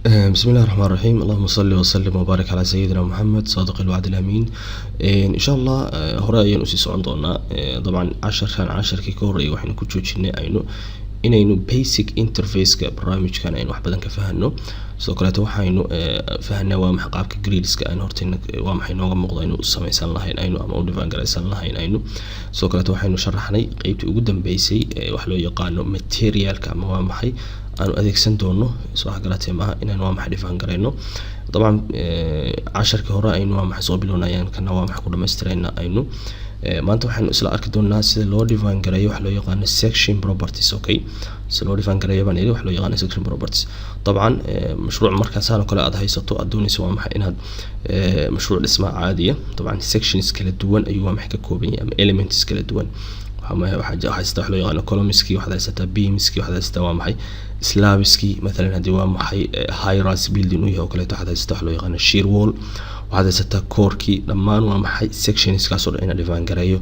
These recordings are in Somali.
بسم الله الرحمن الرحيم، اللهم صل وسلم وبارك على سيدنا محمد صادق الوعد الأمين. إن شاء الله hore ayaan usii socon doonaa. Dabcan casharkan casharkii ka horreeyay waxaynu ku joojinay aynu inaynu basic interface-ka barnaamijkan aynu wax badan ka fahano. Sidoo kaleeto waxaynu fahanay waa maxay qaabka gridska aynu hortayna waa maxay nooga muuqdo aynu u samaysan lahayn aynu ama u define garaysan lahayn aynu. Sidoo kaleeto waxaynu sharaxnay qeybtii ugu dambeysay wax loo yaqaano materialka ama waa maxay aanu adeegsan doono. Soo garatay maaha inaynu waa maxay define garayno. Dabcan casharkii hore aynu waa maxay soo bilownay ayaan kana waa maxay ku dhamaystirayna aynu. Maanta waxaynu isla arki doonaa sida loo define gareeyo wax loo yaqaano section properties, okay? Sida loo define gareeyo baan yidhi wax loo yaqaano section properties. Dabcan mashruuc markaasaan oo kale aad haysato, aad doonayso waa maxay inaad mashruuc dhismaa caadiya, dabcan sections kala duwan ayuu waa maxay ka kooban yahay ama elements kala duwan. Waxaa haysataa wax loo yaqaano columnski, waxaad haysataa beamski, waxaad haysataa waa maxay slabski. Mathalan haddii waa maxay high rise building uu yahay oo kaleeto, waxaad haysataa wax loo yaqaano shear wall, waxaad haysataa coreki. Dhammaan waa maxay sectionskaas oo dhan inaad define gareeyo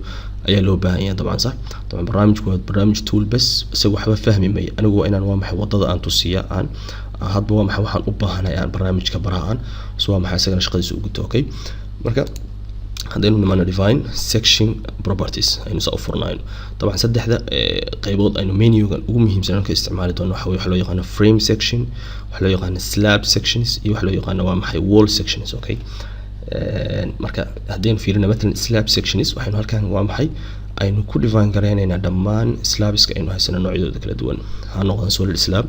ayaa loo baahan yahay. Dabcan sax, dabcan barnaamijku waa barnaamij tool bes, isaga waxba fahmi mayo. Anigu waa inaan waa maxay wadada aan tusiya, aan hadba waa maxay waxaan u baahanahay aan barnaamijka baraa, aan so waa maxay isagana shaqadiisa u guto, okay? Marka haddaynu nimaano define section properties aynu saa u furnayno, dabcan saddexda qeybood aynu menugan ugu muhiimsan ka isticmaali doono waxa waxa loo yaqaano frame section, waxa loo yaqaano slab sections iyo waxa loo yaqaano waa maxay wall sections, okay? Marka haddaynu fiirino matalan slab sections, waxaynu halkan waa maxay aynu ku define garaynaynaa dhammaan slabska aynu haysano noocyadooda kala duwan, ha noqdaan solid slab,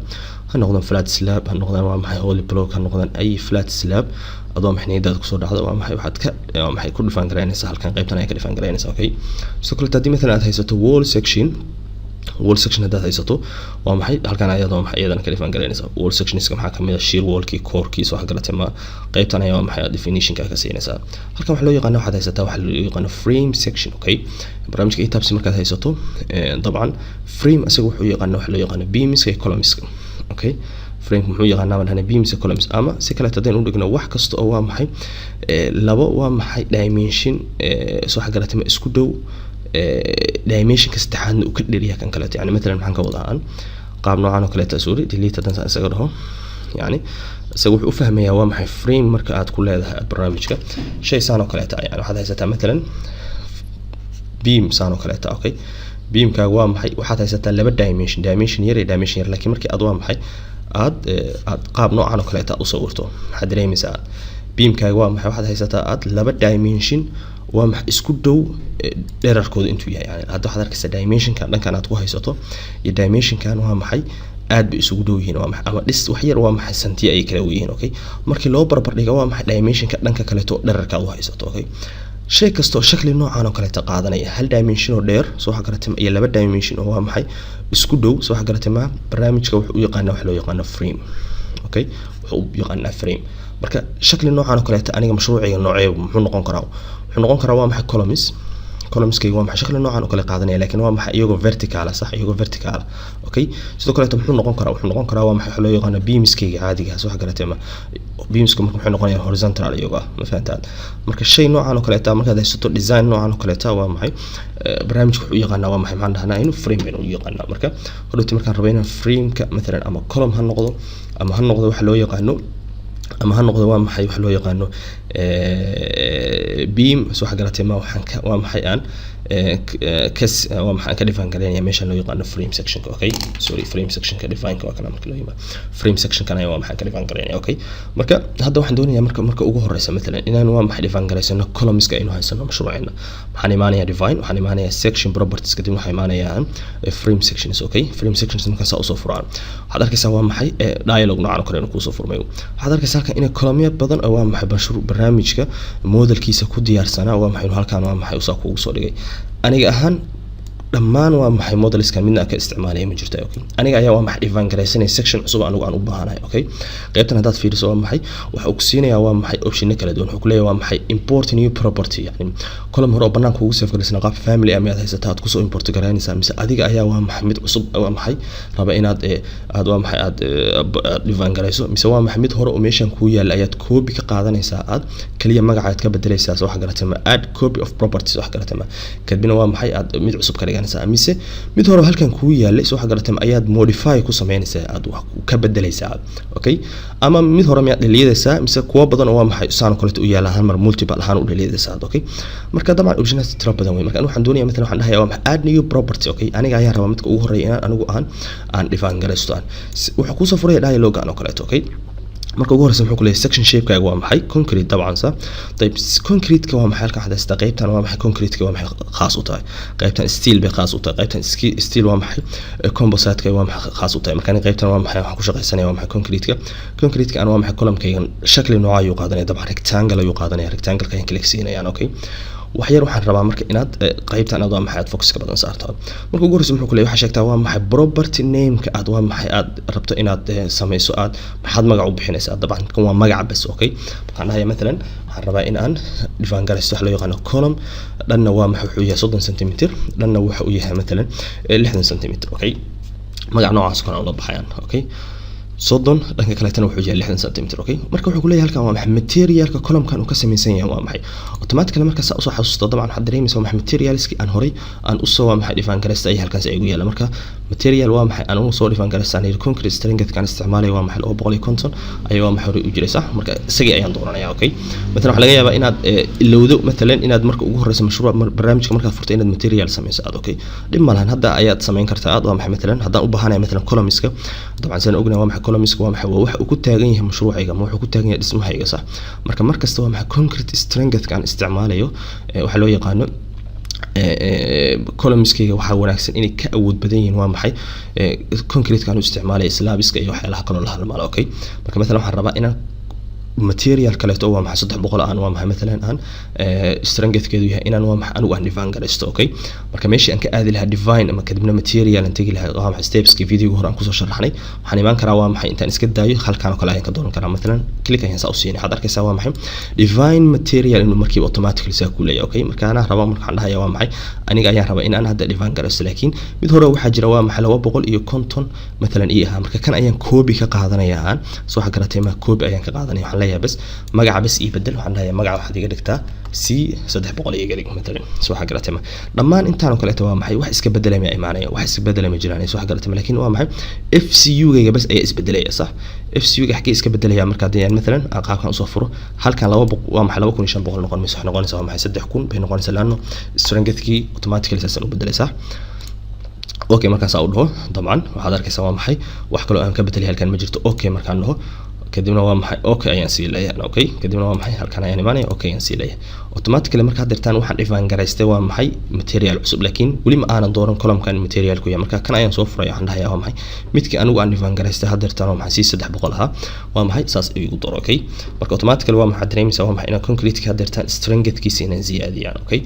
ha noqdaan flat slab, ha noqdaan waa maxay hollow block, ha noqdaan ay flat slab adoo maxay niyadaada kusoo dhacdo waa maxay waxaad ka waa maxay ku define garaynaysaa halkan, qaybtan ayaa ka define garaynaysaa, okay? Sidoo kaleeto haddii matalan aad haysato wall section, wall section haddaad haysato, waa maxay halkan ayada waa maxay iyadana ka define garaynaysaa. Wall sectionska maxaa kamid ah shear wallkii, corekii. Soo garatay ma? Qaybtan ayaa waa maxay definitionka ka siinaysaa. Halkan waxa loo yaqaano waxaad haysataa waxa loo yaqaano frame section, okay? Barnaamijka ETABS markaad haysato, dabcan frame isaga wuxuu yaqaano waxa loo yaqaano beamska iyo columnska, okay? Frame muxuu yaqaanaa baan dhahnay? Beams iyo columns. Ama si kaleeto haddaynu u dhigno, wax kasta oo waa maxay labo waa maxay dimension, soo garatay ma, isku dhow, dimensionka saddexaadna uu ka dheryahay kan kaleeto. Yani matalan maxaan ka wadaa aan qaab noocan oo kaleeto? Sorry, delete haddaan saan isaga dhaho. Yani isaga wuxuu u fahmayaa waa maxay frame marka aad ku leedahay aad barnaamijka shay saan oo kaleeta. Yani waxaad haysataa matalan beam saan oo kaleeta, okay? Beamkaaga waa maxay waxaad haysataa laba dimension, dimension yar iyo dimension yar, laakiin markii aad waa maxay aad qaab noocan oo kaleeta aad u sawirto, maxaad dareemaysaa? Aad beamkaaga waa maxay waxaad haysataa aad laba dimension waa maxay isku dhow dherarkooda intuu yahay. Yani hadda waxaad arkaysaa dimensionkan dhankan aad ku haysato iyo dimensionkan waa maxay aad bay isugu dhow yihiin, waa maxay ama dhis wax yar waa maxay santiya ayay kala yihiin, okay? Markii loo barbar dhigo waa maxay dimensionka dhanka kaleeto dherarka aad u haysato, okay? Shay kastoo shakli noocan oo kaleeta qaadanaya hal dimension oo dheer, soo waxa garatay, iyo laba dimension oo waa maxay isku dhow, soo waxa garatay ma, barnaamijka wuxuu u yaqaanaa wax loo yaqaano frame, okay? Wuxuu u yaqaanaa frame. Marka shakli noocan oo kaleeta aniga mashruuciga noocee muxuu noqon karaa? Wuxuu noqon karaa waa maxay columns. Columnskayga waa maxay shakli noocan oo kale qaadanaya, laakiin waa maxay iyagoo vertical ah, sax, iyagoo vertical ah, okay? Sidoo kaleeto muxuu noqon karaa? Wuxuu noqon karaa waa maxay waxa loo yaqaano beamskayga caadiga ah, soo waxa garatay ma? Beamska marka muxuu noqonayaa? Horizontal iyagoo ah, ma fahantaad? Marka shay noocan oo kaleeta markaad haysato, design noocan oo kaleeta, waa maxay barnaamijka wuxuu u yaqaanaa waa maxay maxaan dhahnaa inuu frame baynu u yaqaanaa. Marka hodhowti markaan rabo inaan frameka mathalan ama column ha noqdo ama ha noqdo waxa loo yaqaano ama ha noqdo waa maxay wax loo yaqaano beam, soo waxa garatay ma, waxaan ka waa maxay aan kas waa maxaan ka define garaynaya meeshan loo yaqaano frame sectionka, okay? Sorry, frame sectionka defineka waa kana. Marka loo yimaado frame sectionkan ayaa waa maxaan ka define garaynaya, okay? Marka hadda waxaan doonayaa marka ugu horeysa matalan inaan waa maxay define garaysano columnska aynu haysano mashruuceena. Waxaan imaanayaa define, waxaan imaanayaa section properties, kadib waxaan imaanayaa frame sections, okay? Frame sections markaan saa usoo furaan, waxaad arkaysaa waa maxay dialog noocan oo kale inuu kuusoo furmayo. Waxaad arkaysaa halkan inay columnyo badan oo waa maxay mashruuc barnaamijka modelkiisa ku diyaarsanaa waa maxay halkan waa maxay usaa kuugu soo dhigay. Aniga ahaan dhammaan waa maxay modelskan midna ka isticmaalaya ma jirto, okay? Aniga ayaa waa maxay define garaysanaya section cusub anigu aan u baahanahay, okay? Qaybtan haddaad fiiriso, waa maxay waxa uu ku siinayaa waa maxay optiono kala duwan. Wuxuu ku leeyahay waa maxay import new property, yani column hore oo banaanka kugu save garaysana qaab family ah miyaad haysataa aad kusoo import garaynaysaa, mise adiga ayaa waa maxay mid cusub waa maxay raba inaad aad waa maxay aad define garayso, mise waa maxay mid hore oo meeshan kuu yaalla ayaad copy ka qaadanaysaa, aad kaliya magaca aad ka bedelaysaa, soo wax garatay ma, add copy of properties, wax garatay ma, kadibna waa maxay aad mid cusub ka dhiganaysaa. sameynaysaa, mise mid hore halkan kuu yaalay, soo waxa garatay, ayaad modify ku sameynaysaa, aad wax ka bedelaysaa? Okay, ama mid hore miyaad dheliyadaysaa, mise kuwo badan oo waa maxay saan oo kaleeto u yaala hal mar multiple ahaan u dheliyadaysaa? Okay, marka dabcan options tiro badan wey. Marka waxaan doonaya, matalan, waxaan dhahayaa waa maxay add new property. Okay, aniga ayaan rabaa midka ugu horeeya inaan anigu aan define garaysto. Aan wuxuu kusoo furaya dialog-an oo kaleeto. Okay, marka ugu horeysa muxuu ku leeyahay? Section shape-kaaga waa maxay? Concrete dabcan sa. Tayib, concrete-ka waa maxay? Halkan waxaad haysataa qaybtan waa maxay concrete-ka waa maxay khaas u tahay? Qaybtan steel bay khaas u tahay. Qaybtan steel waa maxay, composite-ka waa maxay khaas u tahay? Marka aniga qaybtan waa maxay waxaan ku shaqaysanaya waa maxay concrete-ka. Concrete-ka aan waa maxay column-kaygan shakli nooca ayuu qaadanaya? Dabcan rectangle ayuu qaadanaya. Rectangle-ka ayaan click siinayaan. Okay, wax yar waxaan rabaa marka inaad qaybtan aad waa maxay aad focus ka badan saarto. Marka ugu horeysa muxuu ku leeyahay? Waxaa sheegtaa waa maxay property name-ka aad waa maxay aad rabto inaad samayso, aad maxaad magac u bixinaysaa? Dabcan kan waa magaca bas. Okay, waxaan dhahayaa matalan waxaan rabaa in aan define garaysto waxa loo yaqaano column. Dhanna waa maxay wuxuu yahay 30 centimeter, dhanna waxa uu yahay matalan 60 centimeter. Okay, magac noocaas kale ula baxayaan. Okay, 30, dhanka kaleetana wuxuu yahay 60 centimeter. Okay, marka wuxuu kuleeyahay halkan waa maxay materialka columnkan uu ka samaysan yahay waa maxay? Automatically marka saa usoo xasuusto, dabcan waxaad dareemaysaa waa maxay materialski aan horay aan usoo waa maxay define garaysta ay halkaas ay igu yaalla. Marka material waa maxay aan usoo define garaysta aan yidhi concrete strength aan isticmaalay waa maxay 250 ayaa waa maxay horay u jiray, sax? Marka isagii ayaan dooranaya. Okay, matalan waxaa laga yaabaa inaad ilowdo, matalan inaad marka ugu horeysa mashruuc barnaamijka markaad furto inaad material samayso aad. Okay, dhib ma lahan, hadda ayaad samayn kartaa aad. Waa maxay matalan haddaan u baahanaya matalan columnska, dabcan sidaan ognahay waa maxay columnska waa maxay waa waxa uu ku taagan yahay mashruucayga ama wuxuu ku taagan yahay dhismahayga, sax? Marka markasta waa maxay concrete strength aan isticmaalayo, waxaa loo yaqaano columnskayga, waxaa wanaagsan inay ka awood badan yihiin waa maxay concrete aan u isticmaalaya slabska iyo waxyaalaha kaloo la halmaalo. Okay, marka matalan waxaan rabaa inaan material kaleeto waa maxay 300 aan waa maxay matalan aan strengthkeedu yahay inaan waa maxay anigu aan define garaysto. Okay, marka meeshii aan ka aadi lahaa define ama kadibna material aan tegi lahaa waa maxay stepski videoga hore aan kusoo sharaxnay, waxaan imaan karaa waa maxay intaan iska daayo halkaan oo kale ayaan ka dooran karaa. Matalan click ayaan saa u siinay, waxaad arkaysaa waa maxay define material inuu markiiba automatically saa ku leeyahay. Okay, marka anaa raba, marka waxaan dhahayaa waa maxay aniga ayaan rabaa in aan hadda define garaysto, laakiin mid hore waxaa jira waa maxay 250 matalan ii ahaa. Marka kan ayaan copy ka qaadanaya aan soo waxa garatay ma? Copy ayaan ka qaadanaya. Waxaan leeyahay bas magaca bas ii bedel. Waxaan dhahayaa magaca waxaad iga dhigtaa C 300 iga dhig matalan. Soo waxa garatay ma? Dhammaan intaan oo kaleeto waa maxay wax iska bedelay ma imaanaya, wax iska bedelay ma jiraan, soo waxa garatay ma? Laakiin waa maxay FCU gayga bas ayaa isbedelaya, sax? FCU ga xagee iska bedelaya? Marka haddii aan matalan aan qaabkan usoo furo halkan waa maxay 2500 noqon mayso, waxay noqonaysaa waa maxay 3000 bay noqonaysaa, laanno strengthkii automatically saasaan u bedelay, sax? Okay, markaas u dhaho, dabcan waxaad arkaysaa waa maxay wax kaloo aan ka bedelay halkan ma jirto. Okay, markaan dhaho kadibna waa maxay okay ayaan sii leeyahay. Okay, kadibna waa maxay halkan ayaan imaanaya, okay ayaan sii leeyahay. Automatically marka haddeertaan waxaan define garaystay waa maxay material cusub, laakiin weli ma aanan dooran columnkan material ku yahay. Marka kan ayaan soo furay, waxaan dhahayaa waa maxay midkii anigu aan define garaystay haddeertaan waa maxay C 300 ahaa, waa maxay saas igu doro. Okay, marka automatically waa maxay dareemaysaa waa maxay inaan concrete-ka haddeertaan strengthkiisa inaan ziyaadiyaan. Okay,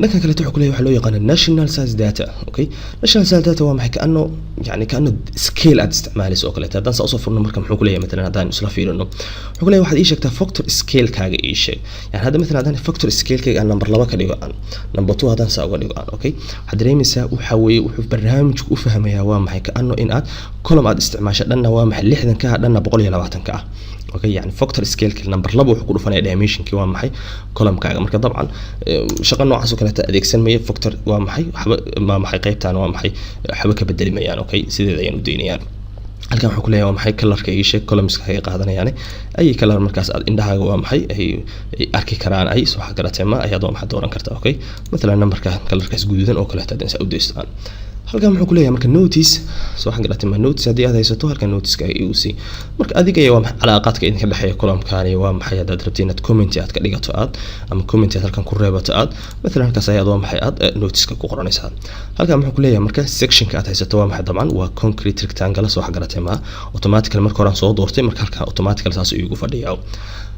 dhanka kaleeto wuxuu kuleeyahay waxaa loo yaqaana national size data. Okay, national size data waa maxay? Kaano yani kaano scale aad isticmaalayso oo kaleeto. Haddaan saa usoo furno, marka muxuu kuleeyahay? Matalan haddaan isla fiirino, wuxuu kuleeyahay waxaad ii sheegtaa factor scale-kaaga ii sheeg. Yani hadda matalan haddaan factor scale-kayga aan number 2 ka dhigo, aan number 2 haddaan saa uga dhigo aan, okay, waxaad dareemaysaa waxa weeye wuxuu barnaamijku u fahmayaa waa maxay kaano in aad column aad isticmaasho dhanna waa maxay 60 ka ah, dhanna 120 ka ah. Okay, yani factor scale number 2 wuxuu ku dhufanaya dimensionkii waa maxay columnkaaga. Marka dabcan shaqo noocaas oo kaleeta adeegsan maya factor waa maxay waxba waa maxay qaybtan waa maxay waxba ka bedeli mayaan. Okay, sideeda ayaan u daynayaan. Halkan wuxuu ku leeyahay waa maxay colorka ii sheeg columnska kaga qaadanayaan ay color markaas aad indhahaaga waa maxay ay arki karaan ay soo garatay ma ayaad waa maxay dooran kartaa. Okay, matalan numberka colorkaas guduudan oo kaleeta haddaan saa u daystaan. Halkan muxuu ku leeyahay marka? Notice, soo waxaan garatay ma? Notice haddii aad haysato, halkan notice-ka igu sii. Marka adiga iyo waa maxay calaaqaadka idinka dhexeeya column-kani waa maxay haddaad rabtid inaad comment aad ka dhigato aad ama comment aad halkan ku reebato aad, matalan halkaas ayaad waa maxay aad notice-ka ku qoranaysaa. Halkan muxuu ku leeyahay marka? Sectionka aad haysato waa maxay? Dabcan waa concrete rectangle, soo wax garatay ma? Automatically marka hore aan soo doortay, marka halkan automatically saas igu fadhiyaa.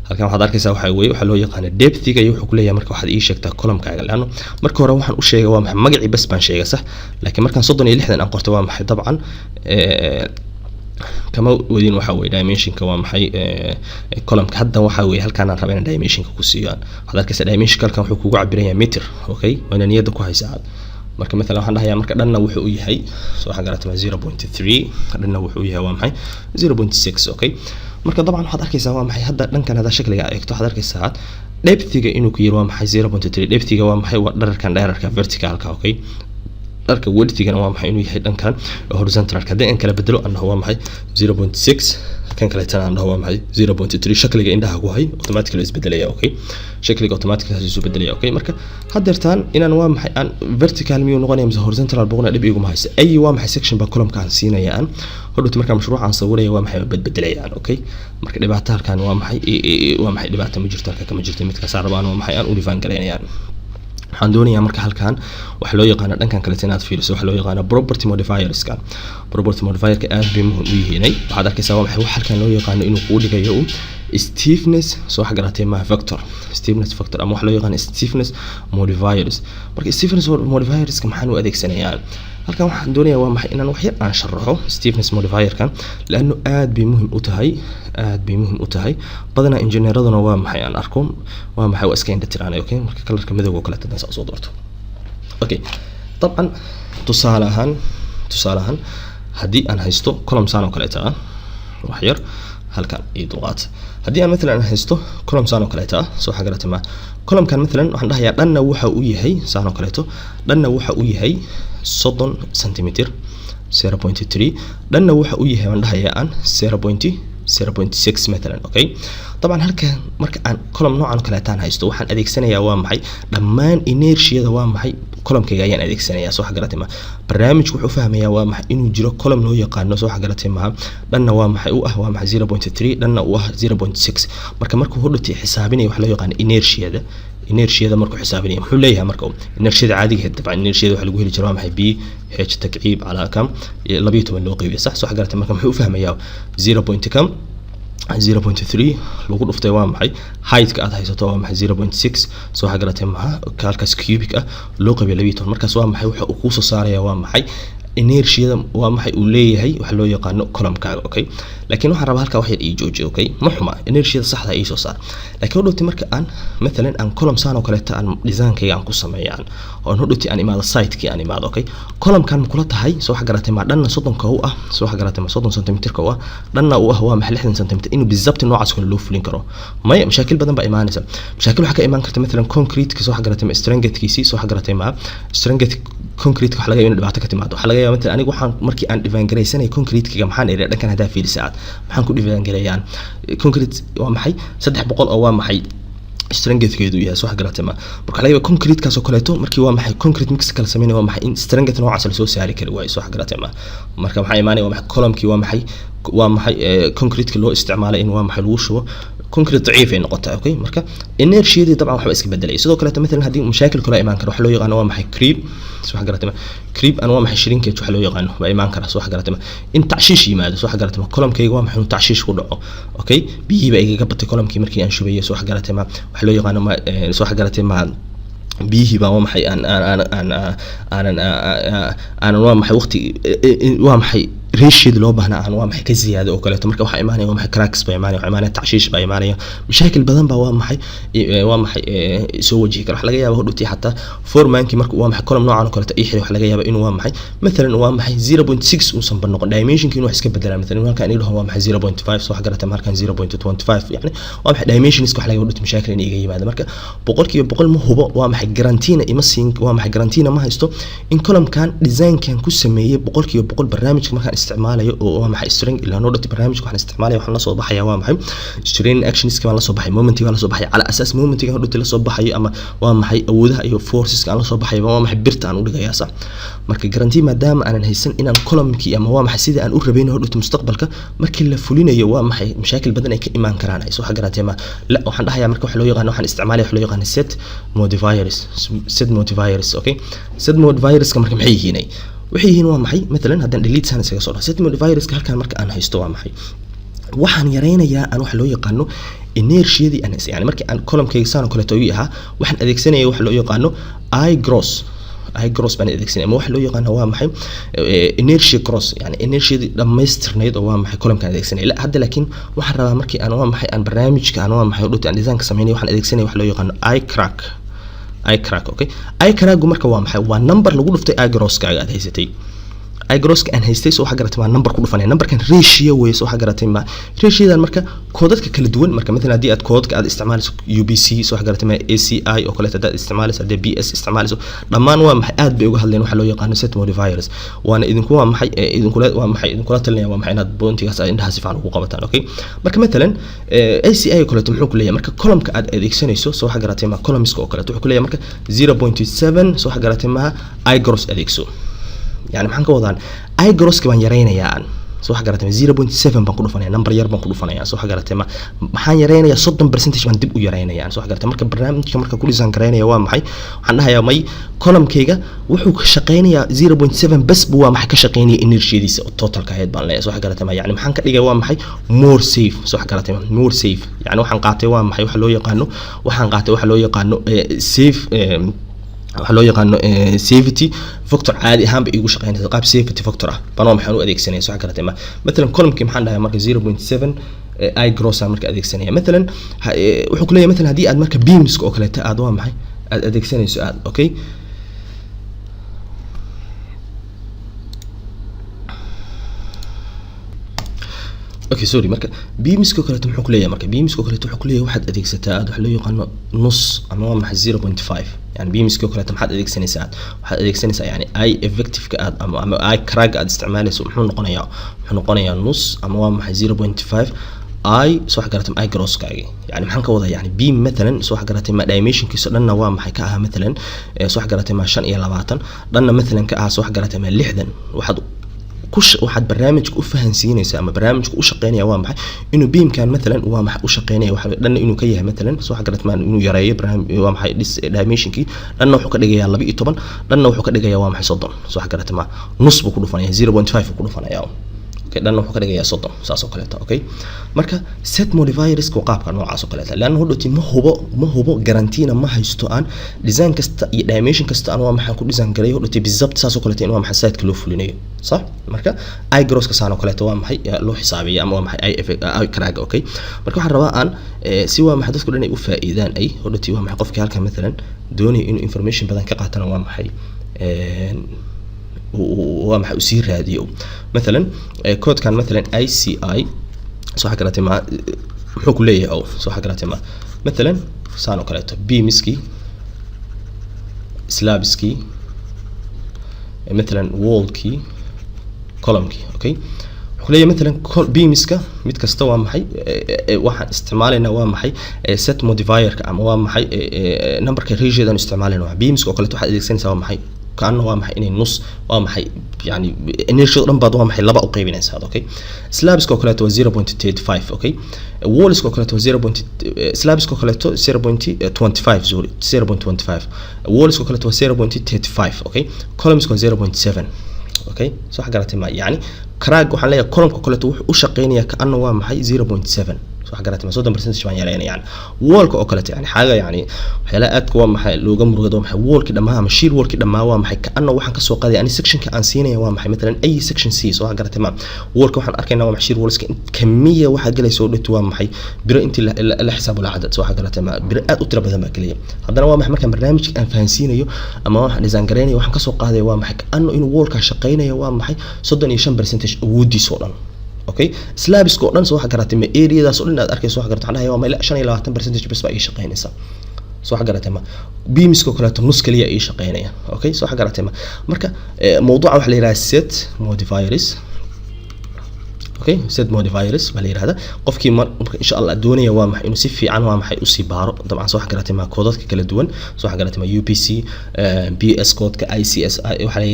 Halkan waxaad arkaysaa waxa weeye waxaa loo yaqaana depthiga iyo wuxuu ku leeyahay marka waxaad ii sheegtaa columnkaaga, leanno marka hore waxaan u sheegay waa maxay magacii bas baan sheegay, sax? Laakiin markaan 30 iyo 60 aan qortay waa maxay dabcan kama wadin waxa weye dimensionka waa maxay columnka. Hadda waxa weye halkaan aan raba inaan dimensionka ku siiyo. Waxaad arkaysaa dimensionka halkan wuxuu kugu cabiran yahay meter. Okay, waana niyadda ku haysaa. Marka matalan waxaan dhahayaa marka dhanna wuxuu u yahay, soo waxaan garatay, 0.3, dhanna wuxuu yahay waa maxay 0.6. Okay, marka dabcan waxaad arkaysaa waa maxay hadda dhankan haddaa shakliga eegto, waxaad arkaysaa depthiga inuu ku yiri waa maxay 0.3. Depthiga waa maxay? Waa dherarkan, dherarka verticalka. Okay. Dharka widthigana waa maxay inuu yahay dhankan horizontalka. Haddii aan kala bedelo, aan dhaho waa maxay 0.6, kan kaleetana aan dhaho waa maxay 0.3, shakliga indhaha ku hay, automatically isbedelaya, okay? Shakliga automatically isu bedelaya, okay? Marka haddeertaan inaan waa maxay aan vertical miyuu noqonaya mise horizontal boqona, dhib iguma haysa. Ay waa maxay section baa columnka aan siinaya, aan hodhowta markaa mashruuca aan sawiraya waa maxay bedbedelayaan, okay? Marka dhibaato halkan waa maxay, waa maxay dhibaato ma jirto, halka kama jirto. Midkaas rabaan waa maxay aan u define garaynayaan. Waxaan doonayaa marka halkan waxa loo yaqaano dhankan kaleeta inaad fiiriso, waxa loo yaqaano property modifierska. Property modifierka aad bay muhiim u yihiinay. Waxaad arkaysaa waa maxay wax halkan loo yaqaano inuu kuu dhigayo stiffness, soo wax garatay ma, factor, stiffness factor ama waxa loo yaqaano stiffness modifiers. Marka stiffness modifierska maxaan u adeegsanayaa halkan? Waxaan doonayaa waa maxay inaan wax yar aan sharaxo stiffness modifierkan, laanno aad bay muhiim u tahay, aad bay muhiim u tahay. Badanaa injineeraduna waa maxay aan arko waa maxay waa iska indha tiraanay, okay? Marka colorka madowga oo kaleeto haddaan saa usoo doorto, okay, dabcan tusaale ahaan haddii aan haysto column saan oo kaleeta ah, wax yar halkan iyo dulqaat, haddii aan mathalan aan haysto column saan oo kaleeta ah, soo waxa garatay ma, columnkan mathalan waxaan dhahayaa dhanna waxa uu yahay saan oo kaleeto, dhanna waxa uu yahay 30 centimeter, 0.3, dhanna waxa uu yahay baan dhahayaa aan 0.0.6 mathalan, okay? Dabcan halkan marka aan column noocan oo kaleetaan haysto, waxaan adeegsanayaa waa maxay dhammaan inertiada waa maxay columnkayga ayaan adeegsanayaa, soo wax garatay ma. Barnaamijku wuxuu fahmayaa waa maxay inuu jiro column loo yaqaano, soo wax garatay ma, dhanna waa maxay u ah waa maxay 0.3, dhanna u ah 0.6. Marka markuu hodhati xisaabinaya waxa loo yaqaano inertiada, inertiada markuu xisaabinaya muxuu leeyahay? Marka inertiada caadiga ahayd, dabcan inertiada waxa lagu heli jiray waa maxay b h takciib calaa kam 12 loo qeybiyo, sax? Soo wax garatay? Marka muxuu u fahmayaa? 0 point kam 0.3 lagu dhuftay waa maxay heightka aad haysato waa maxay 0.6, soo waxa garatay maxaa, halkaas cubic ah, loo qaybiyo 12. Markaas waa maxay waxa uu kuu soo saaraya waa maxay inertiada waa maxay uu leeyahay waxa loo yaqaano columnkaaga, okay? Laakiin waxaan rabaa halkaa wax yar ii jooji, okay? Ma xuma, inertiada saxda ii soo saar. Laakiin hodhowti marka aan mathalan aan column saan oo kaleeta aan designkayga aan ku sameeyo, aan oon hodhowti aan imaado sitekii aan imaado, okay, columnkan ma kula tahay, soo wax garatay ma, dhanna 30-ka u ah, soo wax garatay ma, 30 centimeterka u ah, dhanna u ah waa maxay 60 centimeter, inuu bizabti noocaas kale loo fulin karo? Maya, mashaakil badan baa imaanaysa. Mashaakil waxaa ka imaan karta mathalan concrete-ka, soo wax garatay ma, strengthkiisii, soo wax garatay ma, strength concrete waxa laga yaabaa inuu dhibaato ka timaado. Waxaa laga yaabaa mathalan anigu waxaan markii aan define garaysanay concrete-kiga, maxaan iri dhankan haddaa fiirisa aad maxaan ku define gareeyaan concrete waa maxay 300 oo waa maxay strengthkeedu yahay, soo wax garatay ma. Marka laga yaabaa concrete-kaas oo kaleeto markii waa maxay concrete mix kala sameynaya waa maxay in strength noocaas la soo saari kari waayo, soo wax garatay ma. Marka maxaa imaanaya? Waa maxay columnkii waa maxay concrete-ka loo isticmaalay in waa maxay lagu shubo concrete daciif ay noqotay, okay? Marka inertiadii dabcan waxba iska bedelay. Sidoo kaleeto mathalan haddii mashaakil kale imaan karo waxa loo yaqaano waa maxay creep, soo wax garatay ma, creep an waa maxay shrinkage waxa loo yaqaano baa imaan kara, soo wax garatay ma, in tacshiish yimaado, soo wax garatay ma, columnkayga waa maxay inuu tacshiish ku dhaco, okay? Biyihii baa igaga batay columnkii markii aan shubayay, soo wax garatay ma, waxa loo yaqaano ma, soo wax garatay ma, biyihii baa waa maxay aan aan aan aan aanan aanan waa maxay waqti waa maxay ratioda loo baahnaa aan waa maxay ka ziyaado oo kaleeto. Marka waxaa imaanaya waa maxay cracks baa imaanaya, waxaa imaanaya tacshiish baa imaanaya, mashaakil badan baa waa maxay soo wajihi kara. Waxaa laga yaabaa hodhowtii xataa foremankii marka waa maxay column noocan oo kaleeto ii xiray, waxaa laga yaabaa inuu waa maxay mathalan waa maxay 0.6 uusan ba noqon, dimensionki inuu wax iska bedelaan. Mathalan halkan inuu dhaho waa maxay 0.5, soo wax garatay, halkan 0.25, yani waa maxay dimensionska waxa laga yaabaa hodhowtii mashaakil inay iga yimaado. Marka 100% ma hubo waa maxay guaranteena ima siin, waa maxay guaranteena ma haysto in columnkan designkan ku sameeyey 100% barnaamijka markaan isticmaalayo oo waa maxay strength ilaa noo dhati barnaamijka waxaan isticmaalaya, waxaan la soo baxaya waa maxay strain actionska baan la soo baxay, momentiga baan la soo baxay. Cala asaas momentiga hodhati la soo baxayo ama waa maxay awoodaha iyo forceska aan la soo baxayo waa maxay birta aan u dhigayaa, sax? Marka guarantee maadaama aanan haysan inaan columnkii ama waa maxay sidii aan u rabayno hodhati mustaqbalka markii la fulinayo waa maxay mashaakil badan ay ka imaan karaan ay soo garatay ma la. Waxaan dhahayaa marka waxa loo yaqaano waxaan isticmaalaya waxa loo yaqaano set modifiers, set modifiers, okay? Set modifierska marka maxay yihiin? Waxay yihiin waa maxay mathalan haddaan delete saan isaga soo dhaho, set modifierska halkan marka aan haysto waa maxay waxaan yareynayaa aan waxa loo yaqaano inertiadii aan yani markii aan columnkayga saan oo kaleeto ii ahaa, waxaan adeegsanaya waxa loo yaqaano i gross, i gross baan adeegsanaya ama waxa loo yaqaano waa maxay inertia gross, yani inertiadii dhammaystirnayd oo waa maxay columnkaan adeegsanaya. La hadda laakiin waxaan rabaa markii aan waa maxay aan barnaamijka aan waa maxay dhulta aan designka sameynay, waxaan adeegsanaya waxa loo yaqaano i crack, i crack, okay? I cracku marka waa maxay? Waa number lagu dhuftay i grosskaaga aad haysatay. I grosska aan haystay, soo waxa garatay, ma number ku dhufanaya numberkan ratio weeye, soo waxa garatay, ma ratiodan. Marka koodadka kala duwan, marka matalan haddii aad koodadka aad isticmaalayso UBC, soo waxa garatay, ma ACI oo kaleeto haddaad isticmaalayso, haddii BS isticmaalayso, dhammaan waa maxay aad bay uga hadleen waxa loo yaqaano set modifiers. Waana idinku waa maxay idinkula waa maxay idinkula talinaya waa maxay inaad pointigaas aad indhaha si fiican ugu qabataan. Okay, marka matalan ACI oo kaleeto muxuu ku leeyahay? Marka columnka aad adeegsanayso, soo waxa garatay, ma columnska oo kaleeto wuxuu ku leeyahay marka 0.7, soo waxa garatay, ma I gross adeegso. Yani maxaan ka wadaan? I grosska baan yaraynayaa aan, soo waxa garatay, 0.7 baan ku dhufanaya, number yar baan ku dhufanaya, soo waxa garatay, ma maxaan yaraynayaa? 30% baan dib u yaraynayaa, soo waxa garatay. Marka barnaamijka marka ku design garaynaya waa maxay waxaan dhahayaa may columnkayga wuxuu ka shaqaynayaa 0.7 bas buu waa maxay ka shaqaynaya inertiadiisa totalka ahayd baan leeyahay, soo waxa garatay. Ma yani maxaan ka dhigay? Waa maxay more safe, soo waxa garatay, more safe. Yani waxaan qaatay waa maxay waxa loo yaqaano, waxaan qaatay waxa loo yaqaano safe, waxaa loo yaqaano safety factor. Caadi ahaan bay iigu shaqeynaysa qaab safety factor ah baan waa maxaan u adeegsanaya, soo garatay. Ma matalan columnkii maxaan dhahay? Marka 0.7 I gross aan marka adeegsanaya. Matalan wuxuu ku leeyahay matalan haddii aad marka beamska oo kaleeto aad waa maxay aad adeegsanayso aad, okay. Okay, sorry. Marka beamska oo kaleeto muxuu ku leeyahay? Marka beamska oo kaleeto wuxuu ku leeyahay waxaad adeegsataa aad waxa loo yaqaano nus ama waa maxay 0.5. Yani beamska oo kaleeto maxaad adeegsanaysaa? Aad waxaad adeegsanaysaa yani I effective-ka aad ama I crack aad isticmaalayso muxuu noqonayaa? Wuxuu noqonayaa nus ama waa maxay 0.5 I, soo wax garatay, I grosskaagi. Yani maxaan ka wadaa? Yani beam matalan, soo wax garatay, ma dimensionkiisa dhanna waa maxay ka ahaa matalan soo wax garatay, ma 25, dhanna matalan ka ahaa, soo wax garatay, ma 60. Waxaad waxaad barnaamijka u fahansiinaysaa ama barnaamijka u shaqeynaya waa maxay inuu beamkan matalan waa maxay u shaqeynaya waxa dhanna inuu ka yahay matalan, soo wax garatay, ma inuu yareeyo barnaamij waa maxay dhis dimensionkii, dhanna wuxuu ka dhigayaa 12, dhanna wuxuu ka dhigayaa waa maxay 30, soo wax garatay, ma nus buu ku dhufanaya, 0.5 buu ku dhufanaya. Okay, dhanna wuxuu ka dhigayaa 30, saas oo kaleeto. Okay, marka set modifiers waa qaabka noocaas oo kaleeto, laanna hodhowti ma hubo garantiina ma haysto aan design kasta iyo dimension kasta aan waa maxaan ku design garay hodhowti bizabt saas oo kaleeto in waa maxay site-ka loo fulinayo, sax. Marka I grosska saan oo kaleeto waa maxay loo xisaabiya ama waa maxay I effect I crack. Okay, marka waxaan rabaa aan si waa maxay dadku dhan ay u faa'iidaan ay hodhowti waa maxay qofkii halkan matalan doonaya inuu information badan ka qaatana waa maxay waa maxay uu sii raadiyo. Matalan koodkan matalan ICI, soo waxa garatay, ma muxuu ku leeyahay ow, soo waxa garatay, ma matalan saan oo kaleeto beamskii, slabskii, matalan wallkii, columnkii. Okay, wuxuu ku leeyahay matalan beamska mid kasta waa maxay waxaan isticmaalaynaa waa maxay set modifierka ama waa maxay numberka ratiodan isticmaalayna. Waa beamska oo kaleeto waxaad adeegsanaysaa waa maxay kaana waa maxay inay nus waa maxay yani inertia dhan baad waa maxay laba u qaybinaysaa. Okay, slabska oo kaleeto waa 0.35. Okay, wallska oo kaleeto waa 0. Slabska oo kaleeto 0.25, sorry, 0.25, wallska oo kaleeto waa 0.35. Okay, columnska waa 0.7. Okay, soo wax garatay, ma yani crack waxaan leeyahay columnka kaleeto wuxuu u shaqeynayaa kaana waa maxay 0.7, soo wax garatay, ma 30% baan yareynaya. Yani wallka oo kaleeto, yani xaaga yani waxyaalaha aadka waa maxay looga murugado waa maxay wallki dhammaa ama shear wallki dhammaa waa maxay kaana waxaan kasoo qaaday ani sectionka aan siinaya waa maxay matalan ay section C, soo wax garatay, ma wallka waxaan arkaynaa waa maxay shear wallska kamiya waxaa galaysa oo dhinto waa maxay biro intii la xisaabo la cadad, soo wax garatay, ma biro aad u tiro badan baa gelaya. Haddana waa maxay markaan barnaamijka aan fahansiinayo ama waxaan design gareynayo waxaan kasoo qaadaya waa maxay kaano inuu wallka shaqeynayo waa maxay 35% awoodiisa oo dhan. Okay, slabska oo dhan, soo wax garatay, ma areadaas oo dhan aad arkayso, wax garatay, waxaan dhahayaa waa ma 25% bas baa ii shaqeynaysa, soo wax garatay, ma beamska oo kaleeto nus kaliya ii shaqeynaya. Okay, soo wax garatay, ma marka mawduuca waxaa la yidhaha set modifiers. Okay, set modifiers baa la yidhahdaa. Qofkii marka insha Allah doonaya waa maxay inuu si fiican waa maxay usii baaro, dabcan, soo wax garatay, ma koodadka kala duwan, soo wax garatay, ma UPC, BS koodka, ICS, waxa la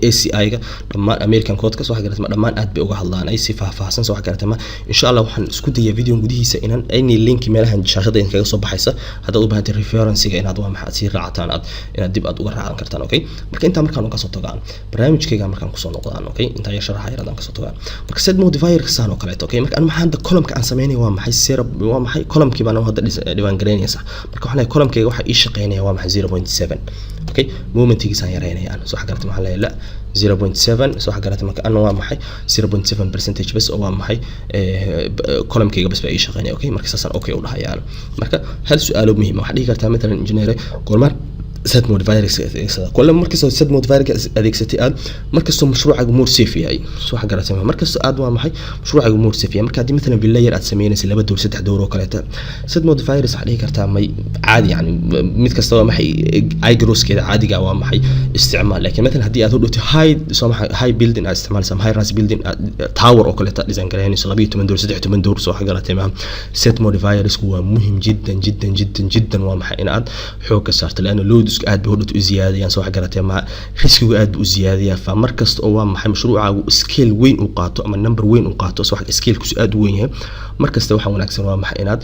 ACI ga, dhammaan American koodka, soo wax garatay, ma dhammaan aad bay uga hadlaan ay si faahfaahsan, soo wax garatay. Ma insha Allah waxaan isku dayaa video gudihiisa inaan any link meelahan shaashada idinkaga soo baxaysa haddaad u baahantay referencega inaad waa maxay aad sii raacataan aad inaad dib aad uga raacan kartaan. Okay, marka intaa markaan uga soo tagaan barnaamijkayga markaan kusoo noqdaan, okay, intaa yar sharaxa yar kasoo tagaan marka set modifier saan oo kaleeto. Okay, marka anu maxaan hadda columnka aan sameynaya waa maxay zero waa maxay columnkii baan hadda dhibaan garaynaysa. Marka waxaan leeyahay columnkayga waxa ii shaqeynaya waa maxay 0.7. Okay, momentigiisaan yareynaya aan, soo wax garatay, waxaan leeyahay la 0.7, soo wax garatay, marka ana waa maxay 0.7 percentage bas oo waa maxay columnkayga bas baa ii shaqeynaya. Okay, marka saasaan okay u dhahayaan. Marka hal su-aalo muhiim ah waxaad dhihi kartaa matalan engineer goormaan Set modifiers adeegsada kulle markastoo set modifier adeegsatay aad markastoo mashruucaagu more safe yahay. Soo waxa garatay, markastoo aad waa maxay mashruucaagu more safe yahay. Marka haddii matalan villa yar aad sameynaysa, laba dowr, saddex dowr oo kaleeta, set modifiers waxaa dhihi kartaa may caadi, yani mid kasta waa maxay igroskeeda caadiga waa maxay isticmaal. Laakiin matalan haddii aad hodhowto high, soo maxay, high building aad isticmaalaysa ama high rise building aad tower oo kaleeta design garaynayso, 12 dowr, 13 dowr, soo waxa garatay ma, set modifiers waa muhim jiddan jiddan jiddan jiddan. Waa maxay in aad xoog ka saarto, laana loadsku aad bay hodhowto u ziyaadayaan. Soo waxa garatay ma, riskigu aad buu u ziyaadayaa. Fa mar kasta oo waa maxay mashruucaagu scale weyn uu qaato ama number weyn uu qaato, soo waxa scalekiisu aad u weyn yahay, mar kasta waxaa wanaagsan waa maxay inaad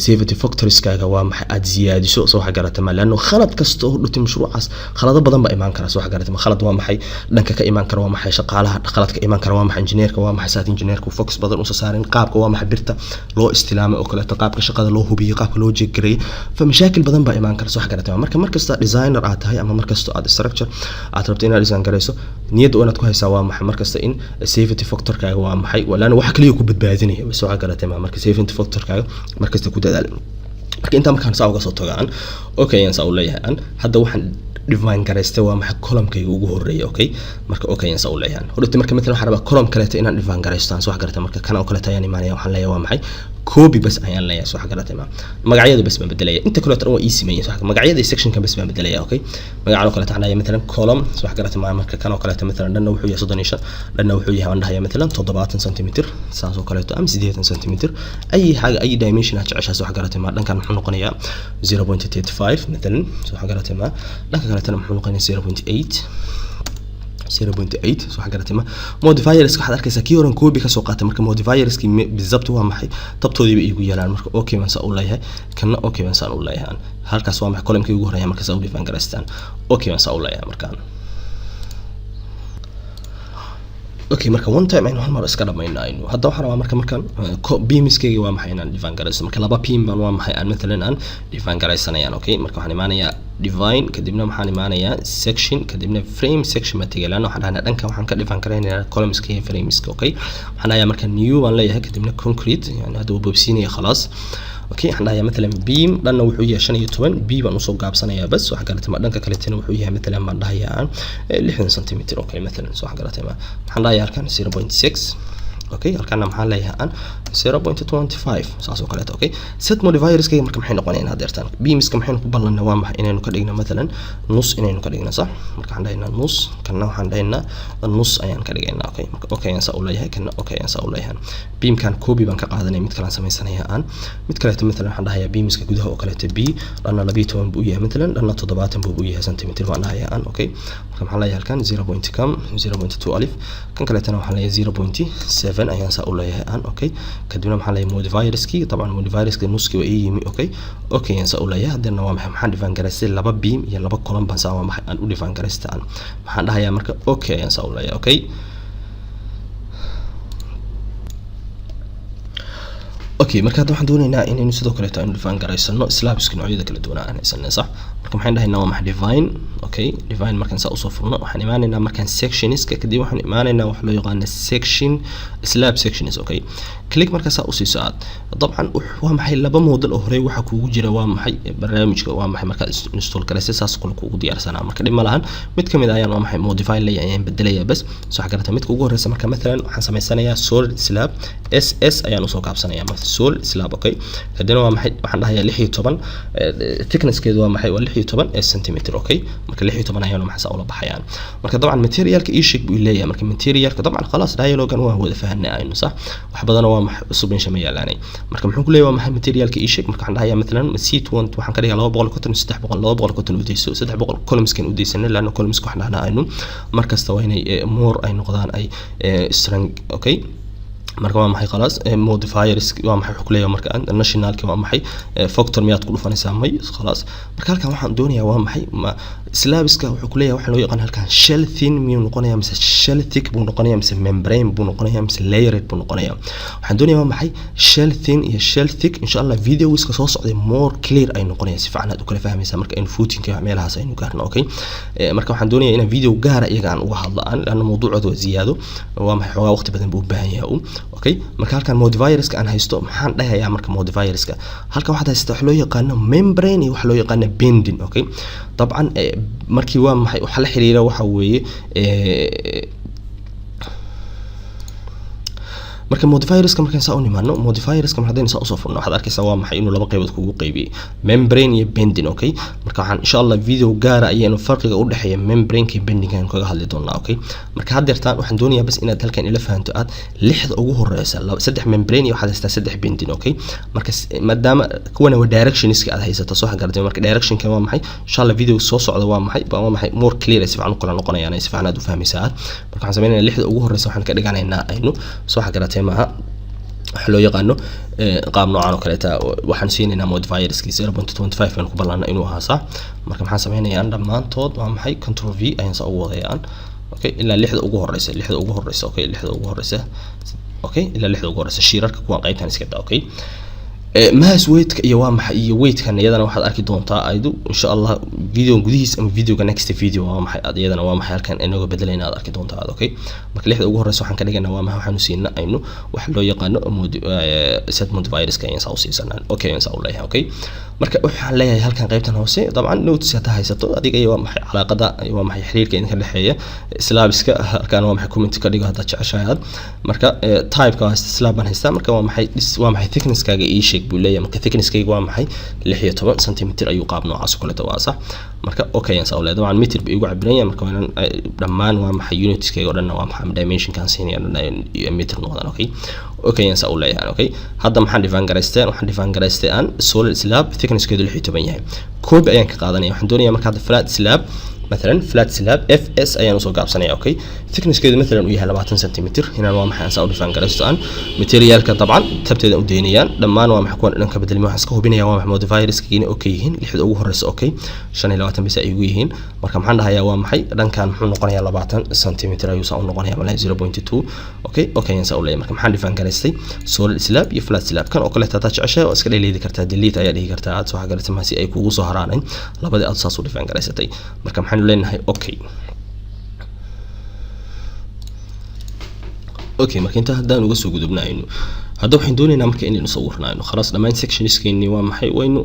safety factorskaaga waa maxay aad ziyaadiso. Soo waxa garatay ma, laano khalad kasta oo dhutay mashruucaas khalado badan baa imaan kara. Soo waxa garatay ma, khalad waa maxay dhanka ka imaan kara, waa maxay shaqaalaha khalad ka imaan kara, waa maxay engineerka, waa maxay site engineerka focus badan uusan saarin qaabka waa maxay birta loo istilaamay oo kaleeto, qaabka shaqada loo hubiyey, qaabka loo jeeggareeyey. Fa mashaakil badan baa imaan kara. Soo waxa garatay ma, marka mar kasta designer aad tahay ama mar kasta aad structure aad rabto inaad design garayso, niyadda inaad ku haysaa waa maxay mar kasta in safety factorkaaga waa maxay, laana waxa kaliya ku badbaadinaya. Soo waxa garatay ma, marka safety factorkaaga mar kasta ku dadaal. Marka intaa markaan saa uga soo tago aan okay ayaan saa u leeyahay aan hadda waxaan define garaystay waa maxay columnkayga ugu horeeya. Okay, marka okay ayaan saa u leeyahay. Hodhowta marka matalan waxaan rabaa column kaleeto inaan define garaysto aan. Soo wax garatay, marka kana oo kaleeto ayaan imaanaya, waxaan leeyahay waa maxay copy bas ayaan leeyahay. Soo wax garatay ma, magacyada bas baan bedelaya, inta kaleeto dhan waa ii sameeyay. Soo magacyada sectionka bas baan bedelaya. Okay, magacan oo kaleeto waxaan leeyahay matalan column. Soo wax garatay ma, marka kan oo kaleeto matalan dhanna wuxuu yahay 35, dhanna wuxuu yahay waan dhahayaa matalan 70 centimeter saas oo kaleeto ama 80 centimeter, ay xaga ay dimension aad jeceshahay. Soo wax garatay ma, dhankan muxuu noqonayaa 0.35 matalan. Soo wax garatay ma, dhanka kaleetana muxuu noqonayaa 0.8, 0.8. Soo waxa garatay ma, modifiers waxaad arkaysaa kii horan copy ka soo qaatay. Marka modifierski bizabt waa maxay tabtoodiiba iigu yeelaan. Marka okay baan saa u leeyahay, kana okay baan saan u leeyahay. Halkaas waa maxay columnkii ugu horeeya marka saa u define garaystaan. Okay baan saa u leeyahay markaan. Okay, marka one time aynu hal mar iska dhamayno aynu hadda waxaan rabaa marka markaan beamskayga waa maxay inaan define garaysto. Marka laba beam baan waa maxay aan matalan aan define garaysanayaan. Okay, marka waxaan imaanayaa define, kadibna waxaan imaanayaa section, kadibna frame section baan tegay, laanna waxaan dhahnaa dhanka waxaan ka define garaynayaa columnska iyo frameska. Okay, waxaan dhahayaa marka new baan leeyahay, kadibna concrete, yani hadda wuu boobsiinaya khalaas. Okay, waxaan dhahayaa matalan beam dhanna wuxuu yahay 15 b baan usoo gaabsanayaa bas. Waxa garatay ma, dhanka kaleetana wuxuu yahay matalan baan dhahayaa aan 60 centimeter. Okay, matalan soo waxa garatay ma, waxaan dhahayaa halkan 0.6. Okay, halkaana maxaan leeyahay aan 0.25 saas oo kaleeto. Okay, set modifierskayga marka maxay noqonayaan haddeertaan? Beamska maxaynu ku ballanay waa maxay inaynu ka dhigno matalan nus inaynu ka dhigno, sax? Marka waxaan dhahaynaa nus, kanna waxaan dhahaynaa nus ayaan ka dhigaynaa. Okay, marka okay ayaan saa u leeyahay, kanna okay ayaan saa u leeyahay. Beamkan copy baan ka qaadanaya, mid kalaan samaysanaya aan mid kaleeto. Matalan waxaan dhahayaa beamska gudaha oo kaleeto b dhanna 12 buu u yahay matalan, dhanna 70 buu u yahay centimeter baan dhahayaa aan. Okay, marka maxaan leeyahay halkan 0 point com 0.2 alif, kan kaleetana waxaan leeyahay 0.7 ayaan saa u leeyahay aan. Okay, kadibna maxaan leeyahay modifierski, dabcan modifierski nuski waa ii yimi. Okay, okay ayaan saa u leeyahay. Haddana waa maxay maxaan define garaystay laba beam iyo laba column baan saa waa maxay aan u define garaystay aan. Maxaan dhahayaa marka okay ayaan saa u leeyahay. Okay, okay, marka hadda waxaan doonaynaa inaynu sidoo kaleeto aynu define garaysano slabska noocyada kala duwan aan haysanay, sax? Marka maxaan dhahaynaa waa maxay define. Okay, define markaan saa usoo furno, waxaan imaanaynaa markaan sectionska, kadib waxaan imaanaynaa wax loo yaqaano section slab sections. Okay, click marka saa usiiso aad, dabcan waa maxay laba model oo horey waxa kuugu jira waa maxay barnaamijka waa maxay markaad install garaysay saas kale kuugu diyaarsanaa. Marka dhib ma lahan, mid kamid ayaan waa maxay modify leeyahay ayaan bedelayaa bas. Soo waxa garata midka ugu horeysa, marka matalan waxaan samaysanayaa solid slab, s s ayaan usoo gaabsanayaa marka solid slab. Okay, kadibna waa maxay waxaan dhahayaa 16 thicknesskeedu waa maxay waa 16 centimeter. Okay, marka 16 ayaan maxay saa ula baxayaan. Marka dabcan materialka ii sheeg buu leeyahay. Marka materialka dabcan khalaas dialogan waan wada fahanay aynu, sax? Wax badan waa maxay cusub meesha ma yaalaanay. Marka muxuu ku leeyahay waa maxay materialka ii sheeg. Marka waxaan dhahayaa matalan c1 waxaan ka dhigaa 250, 300, 250 udayso, 300 columnskan udaysanay, laanna columnska waxaan dhahnaa aynu mar kasta waa inay more ay noqdaan ay strong. Okay, marka waa maxay khalaas modifiers waa maxay wuxuu ku leeyahay marka nationalki waa maxay factor miyaad ku dhufanaysaa may khalaas. Marka halkan waxaan doonayaa waa maxay ma slabska wuxuu ku leeyahay waxaa loo yaqaan halkan shell thin miyuu noqonayaa mise shell thick buu noqonayaa mise membrane buu noqonayaa mise layered buu noqonayaa. Waxaan doonayaa waa maxay shell thin iyo shell thick. Insha Allah videoska soo socday more clear ay noqonayaan, si fiican aad u kala fahmaysaa marka aynu footingka meelahaas aynu gaarno. Okay, marka waxaan doonayaa inaan video gaara iyaga aan uga hadlo aan, laanna mawduucooda waa ziyaado, waa maxay xoogaa waqti badan buu u baahan yahay. Okay, marka halkan modifierska aan haysto, maxaan dhahayaa? Marka modifierska halkan waxaad haysataa wax loo yaqaano membrane iyo wax loo yaqaano bending. Okay, dabcan markii waa maxay waxa la xiriira waxa weeye marka modifierska markaan saa u nimaano, modifierska mar haddaynu saa usoo furno, waxaad arkaysaa waa maxay inuu laba qaybood kugu qaybiyey, membrane iyo bending. Okay, marka waxaan insha Allah video gaara ayaynu farqiga u dhexeeya membraneka iyo bending aynu kaga hadli doonaa. Okay, marka haddeertaan waxaan doonayaa bas inaad halkan ila fahanto aad lixda ugu horeysa, saddex membrane iyo waxaad haystaa saddex bending. Okay, marka maadaama kuwana waa directionska aad haysato, soo garatay? Marka directionka waa maxay, insha Allah video soo socda waa maxay waa maxay more clear, si fiican u kala noqonayaan, si fiican aad u fahmaysaa aad. Marka waxaan sameynaynaa lixda ugu horeysa waxaan ka dhiganaynaa aynu, soo garatay maaha, waxa loo yaqaano qaab noocan oo kaleeta. Waxaan siinaynaa modifierski 0.25 baan ku ballanaa inuu ahaa, sax. Marka maxaan sameynayaa? Dhammaantood waa maxay Control V ayaan saa ugu wadayaan. Okay, ilaa lixda ugu horeysa, lixda ugu horeysa. Okay, lixda ugu horeysa. Okay, ilaa lixda ugu horeysa shiirarka kuwan qaybtan iska daa. Okay, mass weightka iyo waa maxay iyo weightkan iyadana waxaad arki doontaa aydu insha Allah video gudihiis ama videoga next video. Waa maxay aad iyadana waa maxay halkan inagoo bedelayna aad arki doontaa aad. Okay, marka lixda ugu horeysa waxaan ka dhigaynaa waa maxay, waxaanu siina aynu wax loo yaqaano set modifierska ayaan saa u siisanaa. Okay, ayaan saa u leeyahay. Okay, marka waxaan leeyahay halkan qaybtan hoose, dabcan notes haddaa haysato adiga iyo waa maxay calaaqada, waa maxay xiriirka idinka dhexeeya slabiska, halkan waa maxay comment ka dhigo haddaad jeceshahay aad. Marka typeka waa slab baan haystaa. Marka waa maxay waa maxay thicknesskaaga ii sheeg buu leeyahay. Marka thicknesskayga waa maxay 16 centimeter ayuu qaab noocaas oo kaleeto waa, sax. Marka okay ayaan saa u leeyahay. Dabcan meter buu igu cabiran yahay, marka waa inaan dhammaan waa maxay unitskayga oo dhanna waa maxay dimensionkaan siinaya dhan ay meter noqdaan. Okay, ayaan saa u leeyahay. Okay, hadda maxaan define garaystay? Waxaan define garaystay aan solid slab thicknesskeedu 16 yahay. Copy ayaan ka qaadanaya. Waxaan doonayaa marka hadda flat slab, مثلا flat slab FS ayaan usoo gaabsanaya. Okay, thicknesskeedu مثلا uu yahay 20 centimeter inaan waa maxay aan saa u define garaysto aan materialka dabcan tabteeda u daynayaan. Dhammaan waa maxay kuwan dhan ka bedelmay. Waxaan iska hubinaya waa maxay modifierska okay yihiin lixda ugu horeysa. Okay, 25 bisa ay ugu yihiin. Marka maxaan dhahayaa? Waa maxay dhankan muxuu noqonayaa? 20 centimeter ayuu saa u noqonayaa malaha, 0.2. Okay, ayaan saa u leeyahay. Marka maxaan define garaystay? Solid slab iyo flat slab. Kan oo kaleeto haddaad jeceshahay waa iska dheleedi kartaa, delete ayaa dhihi kartaa aad, soo garatay ma, si ay kugu soo haraan labadii aad saas u define garaysatay. Marka maxaanu leenahay? Okay, marka intaa haddaan uga soo gudubna aynu hadda waxaan doonaynaa marka inaynu sawirnayno. Khalaas, dhammaan sectionskeeni waa maxay waynu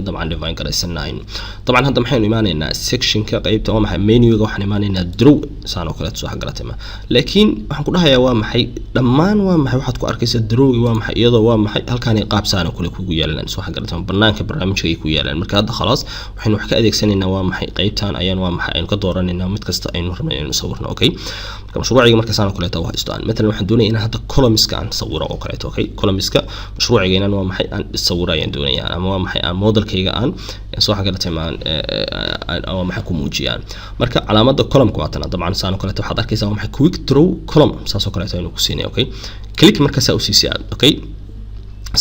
dabcan define garaysanayno. Dabcan hadda maxaynu imaanaynaa sectionka qaybta waa maxay menuga, waxaan imaanaynaa draw saan oo kaleeto, soo garatay ma. Laakiin waxaan ku dhahayaa waa maxay dhammaan waa maxay waxaad ku arkaysaa drawgi waa maxay iyadoo waa maxay halkaan qaab saan oo kale kugu yaalaan, soo garatay ma, banaanka barnaamijka ay ku yaalaan. Marka hadda khalaas waxaynu wax ka adeegsanaynaa waa maxay qaybtan ayaan waa maxay aynu ka dooranaynaa mid kasta aynu rabnay inaynu sawirno. Okay, marka mashruuciga marka saan oo kaleeto waa haysto aan matalan waxaan doonayaa inaan hadda columnska aan sawiro oo kaleeto. Okay, columnska mashruuciga inaan waa maxay aan sawiro ayaan doonayaa, ama waa maxay aan modelkayga aan soo garatay ma waa maxay ku muujiyaan. Marka calaamadda columnka waa tan. Dabcan saan oo kaleeto waxaad arkaysaa waa maxay quick draw column saas oo kaleeto aynu ku siinay. Okay, click markaasaa u siisay aad. Okay,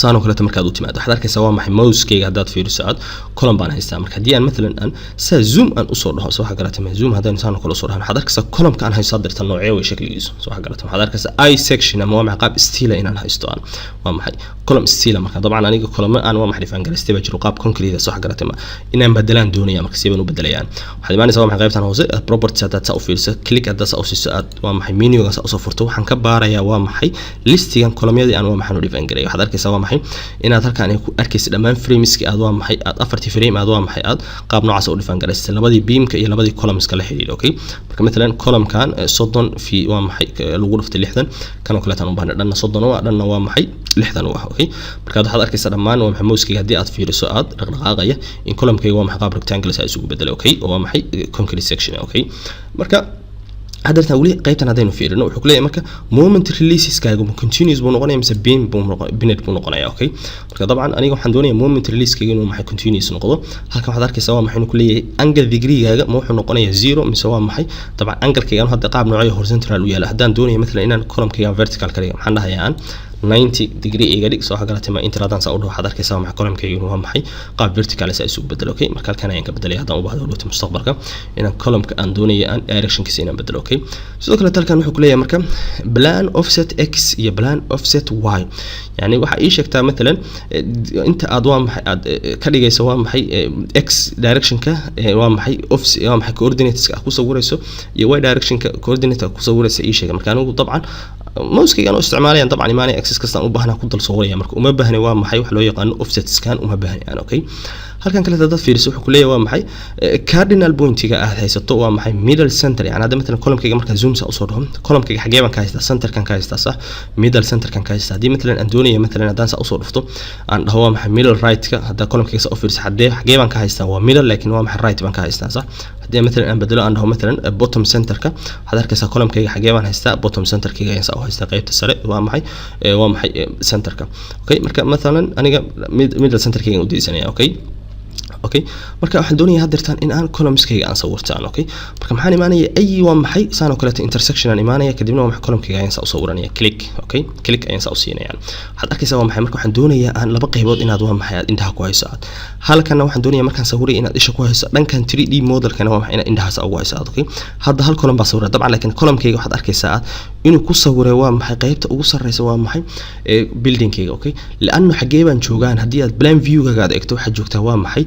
saan oo kaleeto markaad u timaado waxaad arkaysaa waa maxay mousekayga haddaad fiiriso aad column baan haystaa. Marka haddii aan matalan aan saa zoom aan usoo dhaho, soo garatay ma, zoom haddaan saan oo kale usoo dhaho, waxaad arkaysaa columnka aan haysto dirta noocee way shakligiisu, soo garatay. Waxaad arkaysaa I section ama waa maxay qaab steel inaan haysto aan waa maxay column steel. Marka dabcan aniga column aan waa maxay define garaystay baa jiro qaab concrete, soo garatay ma, inaan bedelaan doonaya. Marka see baan u bedelayaan? Waxaad imaanaysaa waa maxay qaybtan hoose properties. Haddaad saa u fiiriso, click haddaad saa u siiso aad waa maxay menuga saa usoo furto, waxaan ka baarayaa waa maxay listigan columnyadii aan waa maxay u define garay. Waxaad arkaysaa waa maxay inaad halkaan ay ku arkaysa dhammaan frameski aad waa maxay aad afartii frame aad waa maxay aad qaab noocaas u define garaysatay, labadii beamka iyo labadii columnska la xiriira. Okay, marka matalan columnkan 30 fi waa maxay lagu dhuftay 60, kan oo kaleetaan u baahnay, dhanna 30 u ah, dhanna waa maxay 60 u ah. Okay, marka waxaad arkaysaa dhammaan waa maxay mousekayga haddii aad fiiriso aad dhaqdhaqaaqaya in columnkayga waa maxay qaab rectangle saa isugu bedelay. Okay, oo waa maxay concrete section. Okay, marka haddeertan weli qaybtan haddaynu fiirino, wuxuu ku leeyahay marka moment releaseskaaga ma continuous buu noqonaya mise bin buu noqon binned buu noqonaya? Okay, marka dabcan aniga waxaan doonayaa moment releasekayga inuu maxay continuous noqdo. Halkan waxaad arkaysaa waa maxay inuu ku leeyahay angle degreegaaga ma wuxuu noqonayaa zero mise waa maxay. Dabcan anglekayga anu hadda qaab noocyo horizontal u yaala. Haddaan doonayo matalan inaan columnkayga vertical ka dhiga, maxaan dhahayaa? Aan 90 degree iga dhig, soo garatay ma. Inta haddaan saa u dhaho, waxaad arkaysaa waa maxay columnkayga inuu waa maxay qaab vertical saa isugu bedelo. Okay, marka halkan ayaan ka bedelaya haddaan u baahdo dhowta mustaqbalka inaan columnka aan doonayo aan directionkiisa inaan bedelo. Okay, sidoo kale halkan wuxuu ku leeyahay marka plan offset x iyo plan offset y. Yani waxaa ii sheegtaa matalan inta aad waa maxay aad ka dhigayso waa maxay x directionka waa maxay offset waa maxay coordinateska aad ku sawirayso iyo y directionka coordinate aad ku sawirayso ii sheega. Marka anigu dabcan Mousekayga aan u isticmaalayaan dabcan imaanaya, axis kastaan u baahnaa ku dal sawiraya. Marka uma baahni waa maxay wax loo yaqaano offset scan, uma baahni aan. Okay, halkan kale dad fiiriso, wuxuu ku leeyahay waa maxay cardinal pointiga aad haysato, waa maxay middle center. Yani hadda matalan columnkayga markaan zoom sa usoo dhaho, columnkayga xagee baan ka haystaa? Centerkan ka haystaa, sax, middle centerkan ka haystaa. Haddii matalan aan doonaya, matalan haddaan saa usoo dhufto, aan dhaho waa maxay middle right-ka, hadda columnkayga saa u fiiriso, xagee baan ka haystaa? Waa middle, laakiin waa maxay right baan ka haystaa, sax. Haddii matalan aan bedelo, aan dhaho matalan bottom centerka, waxaad arkaysaa columnkayga xagee baan haystaa? Bottom centerkayga ayaan saa u haystaa, qaybta sare waa maxay waa maxay centerka. Okay, marka matalan aniga middle centerkayga u daysanaya. Okay, marka waxaan doonayaa haddeertaan in aan columnskayga aan sawirtaan. Okay, marka maxaan imaanaya? Ay waa maxay saan oo kaleeto intersection aan imaanaya, kadibna waa maxay columnkayga ayaan saa u sawiranaya. Click, okay, click ayaan saa u siinayaan. Waxaad arkaysaa waa maxay, marka waxaan doonayaa aan laba qaybood inaad waa maxay aad indhaha ku hayso. Aad halkana waxaan doonayaa markaan sawiray inaad isha ku hayso dhankan 3D modelkana, waa maxay inaad indhaha saa ugu hayso aad. Okay, hadda hal column baa sawira dabcan, laakiin columnkayga waxaad arkaysaa aad inuu ku sawiray waa maxay qaybta ugu sarreysa, waa maxay buildingkayga. Okay, laanno xagee baan joogaan? Haddii aad plan viewgaga aad eegto, waxaad joogtaa waa maxay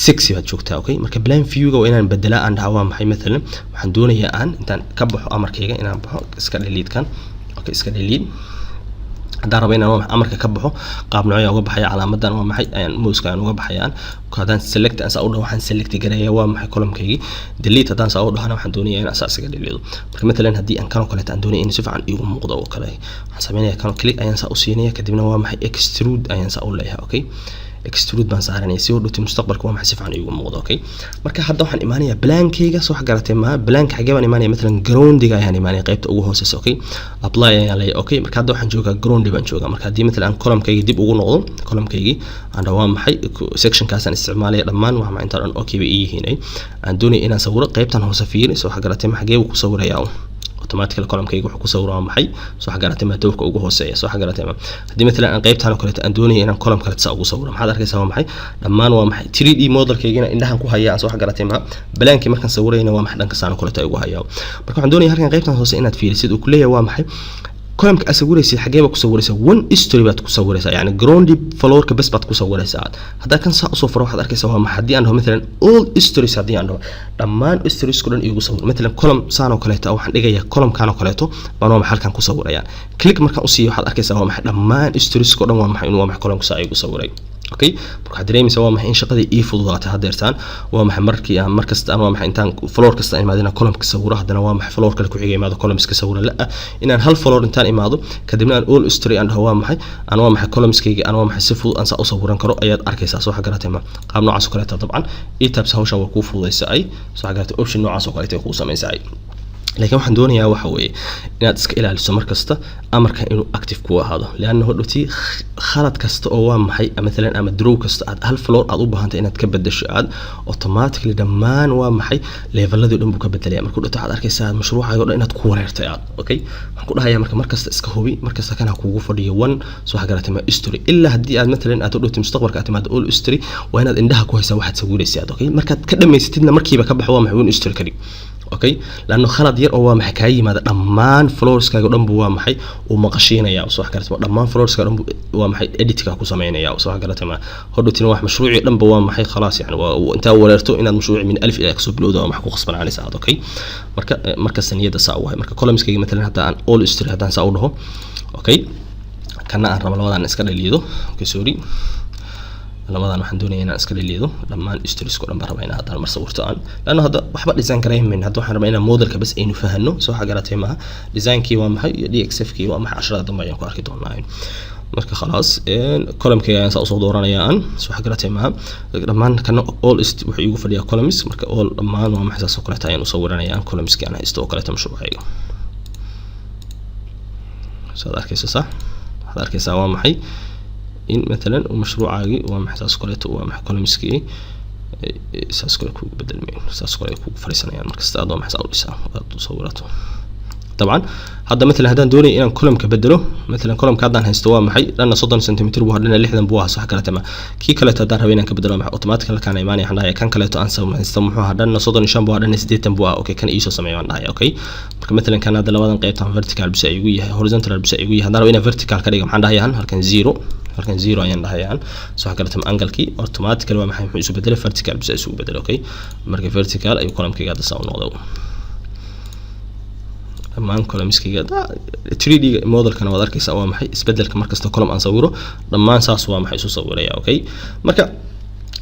six baad joogtaa. Okay, marka plan viewga waa inaan bedelaa, aan dhahaa waa maxay matalan waxaan doonayaa aan intaan ka baxo amarkayga inaan baxo, iska delete kan. Okay, iska delete. Haddaan rabo inaan waa amarka ka baxo, qaab noocyaa uga baxaya? Calaamadan waa maxay ayaan mouseka aan uga baxayaan. Haddaan select aan saa u dhaho, waxaan select gareeya waa maxay columnkaygii. Delete haddaan saa u dhahana, waxaan doonayaa inaan saa isaga delete. Marka matalan haddii aan kanoo kaleeto aan doonaya in si fiican iigu muuqdo oo kale, waxaan sameynaya kanoo click ayaan saa u siinaya, kadibna waa maxay extrude ayaan saa u leeyahay. Okay, extrude baan saaranaya si hodhowti mustaqbalka waa maxay si fiican iigu muuqdo. Okay, marka hadda waxaan imaanayaa plankayga, soo wax garatay ma? Planka xagee baan imaanaya? Matalan groundiga ayaan imaanaya, qaybta ugu hooseysa. Okay, apply ayaan leeyahay. Okay, marka hadda waxaan joogaa groundi baan joogaa. Marka haddii matalan aan columnkayga dib ugu noqdo, columnkaygii aan dhaho waa maxay sectionkaasaan isticmaalaya dhammaan, waa maxay intaan dhan okay bay ii yihiin. Aan doonaya inaan sawiro qaybtan hoose, fiiri, soo wax garatay ma? Xagee buu ku sawirayaa? Automatically columnkayga wuxuu ku sawira waa maxay, soo wax garatay ma? Dowrka ugu hooseeya, soo wax garatay ma? Haddii matalan aan qaybtan oo kaleeto aan doonaya inaan column kaleeto saa ugu sawiro, maxaad arkaysaa? Waa maxay dhammaan waa maxay 3D modelkaygina indhahan ku hayaa, soo wax garatay ma? Plankii markaan sawirayna waa maxay dhanka saan oo kaleeto ay ugu hayaa. Marka waxaan doonaya halkan qaybtan hoose inaad fiirisid uu ku leeyahay waa maxay columnka aad sawiraysid, xagee baad ku sawiraysaa? One story baad ku sawiraysaa, yani ground floorka bes baad ku sawiraysaa. Aad haddaa kan saa usoo furo, waxaad arkaysaa waa maxay haddii aan dhaho matalan all stories, haddii aan dhaho dhammaan storiesko dhan iigu sawir, matalan column saan oo kaleeto waxaan dhigayaa, columnkan oo kaleeto baan waa maxay halkan ku sawirayaan. Click markaan usiiyo, waxaad arkaysaa waa maxay dhammaan storiesko dhan waa maxay inuu waa maxay columnka saa iigu sawiray. Okay, marka waxaad dareemaysaa waa maxay in shaqadii ii fududaatay haddeertaan. Waa maxay markii aan mar kasta aan waa maxay intaan floor kasta imaado inaan column ka sawiro, haddana waa maxay floor kale ku xiga imaado columns ka sawiro, la inaan hal floor intaan imaado, kadibna aan all story aan dhaho, waa maxay aan waa maxay columnskayga aan waa maxay si fudud aan saa u sawiran karo ayaad arkaysaa, soo garatay ma? Qaab noocaas oo kaleeta dabcan ETABS hawsha waa kuu fududaysa ay, soo garatay? Option noocaas oo kaleeta ay kuu samaysa ay, laakiin waxaan doonayaa waxa weeye inaad iska ilaaliso mar kasta amarka inuu active ku ahaado, leanna hodhowtii khalad kasta oo waa maxay matalan ama draw kasta aad hal floor aad u baahantay inaad ka bedesho, aad automatically dhammaan waa maxay leveladii dhan buu ka bedelaya. Marka hodhowta waxaad arkaysaa mashruucaaga o dhan inaad ku wareertay aad. Okay, waxaan ku dhahayaa marka mar kasta iska hubi, mar kasta kana kugu fadhiyo one, soo waxa garatay ma, story, ilaa haddii aad matalan aad hodhowti mustaqbalka aad timaado all story, waa inaad indhaha ku haysaa waxaad sawiraysa aad. Okay, markaad ka dhamaysatidna markiiba ka baxo, waa maxay one story ka dhig. Okay, laanno khalad yar oo waa maxay kaa yimaada, dhammaan floorskaaga dhan buu waa maxay uu maqashiinaya, soo wax garatay ma? Dhammaan floorskaaga dhan buu waa maxay editka ku sameynaya, soo wax garatay ma? Hodhowtina wax mashruuci dhan ba waa maxay khalaas, yani waa intaa wareerto inaad mashruuci min alif ilaa kasoo bilowda waa maxay ku khasbanaanaysa aad. Okay, marka markasta niyadda saa u hay. Marka columnskayga matalan hadda aan all story haddaan saa u dhaho, okay, kana aan rabo labadan iska dhaliido. Okay, sorry, labadan waxaan doonaya inaan iska dhaliido. Dhammaan storiesko dhan baan rabaa inaan haddana mar sawirto aan, laanna hadda waxba design garaymayno. Hadda waxaan rabaa inaan modelka bas aynu fahanno, soo waxa garatay maaha? Designkii waa maxay iyo DXF kii waa maxay casharada dambe ayaan ku arki doonaa. Marka khalaas, columnkayga ayaan saa usoo dooranaya aan, soo waxa garatay maaha? Dhammaan kana all wuxuu iigu fadhiyaa columns. Marka all dhammaan waa maxay saas oo kaleeta ayaan usoo waranaya aan columnskii aan haysto oo kaleeta mashruucayga. Saad arkaysa, sax, waxaad arkaysaa waa maxay in matalan mashruucaagii waa maxay saas kaleeto waa maxay columnskii saas kale kugu bedelmayn, saas kale ay kugu fadhiisanayaan markasta aad waa maxay saa u dhisaa aad u sawirato. Dabcan hadda matalan haddaan doonayo inaan columnka bedelo, matalan columnka haddaan haysto waa maxay dhanna 30 centimeter buu ahaa, dhanna 60 buu ahaa, sax kalete ma? Kii kaleeto haddaan rabay inaan ka bedelo, maxay automatic halkaan imaanaya, waxaan dhahaya kan kaleeto aan samaysto muxuu ahaa? Dhanna 35 buu ahaa, dhanna 80 buu ahaa. Okay, kan iisoo sameeya baan dhahaya. Okay, marka matalan kan hadda labadan qaybtan vertical bisa igu yahay, horizontal bisa igu yahay. Haddaan rabo inaan vertical ka dhigo, maxaan dhahayaa? Halkan zero, halkan zero ayaan dhahayaan, soo kalete angle-kii automatically waa maxay muxuu isu bedelay? Vertical bisa isugu bedelay. Okay, marka vertical ayuu columnkayga hadda saa u noqday. Dhammaan columnskayga 3D modelkana waad arkaysaa, waa maxay isbedelka markasta column aan sawiro, dhammaan saas waa maxay isu sawiraya. Okay, marka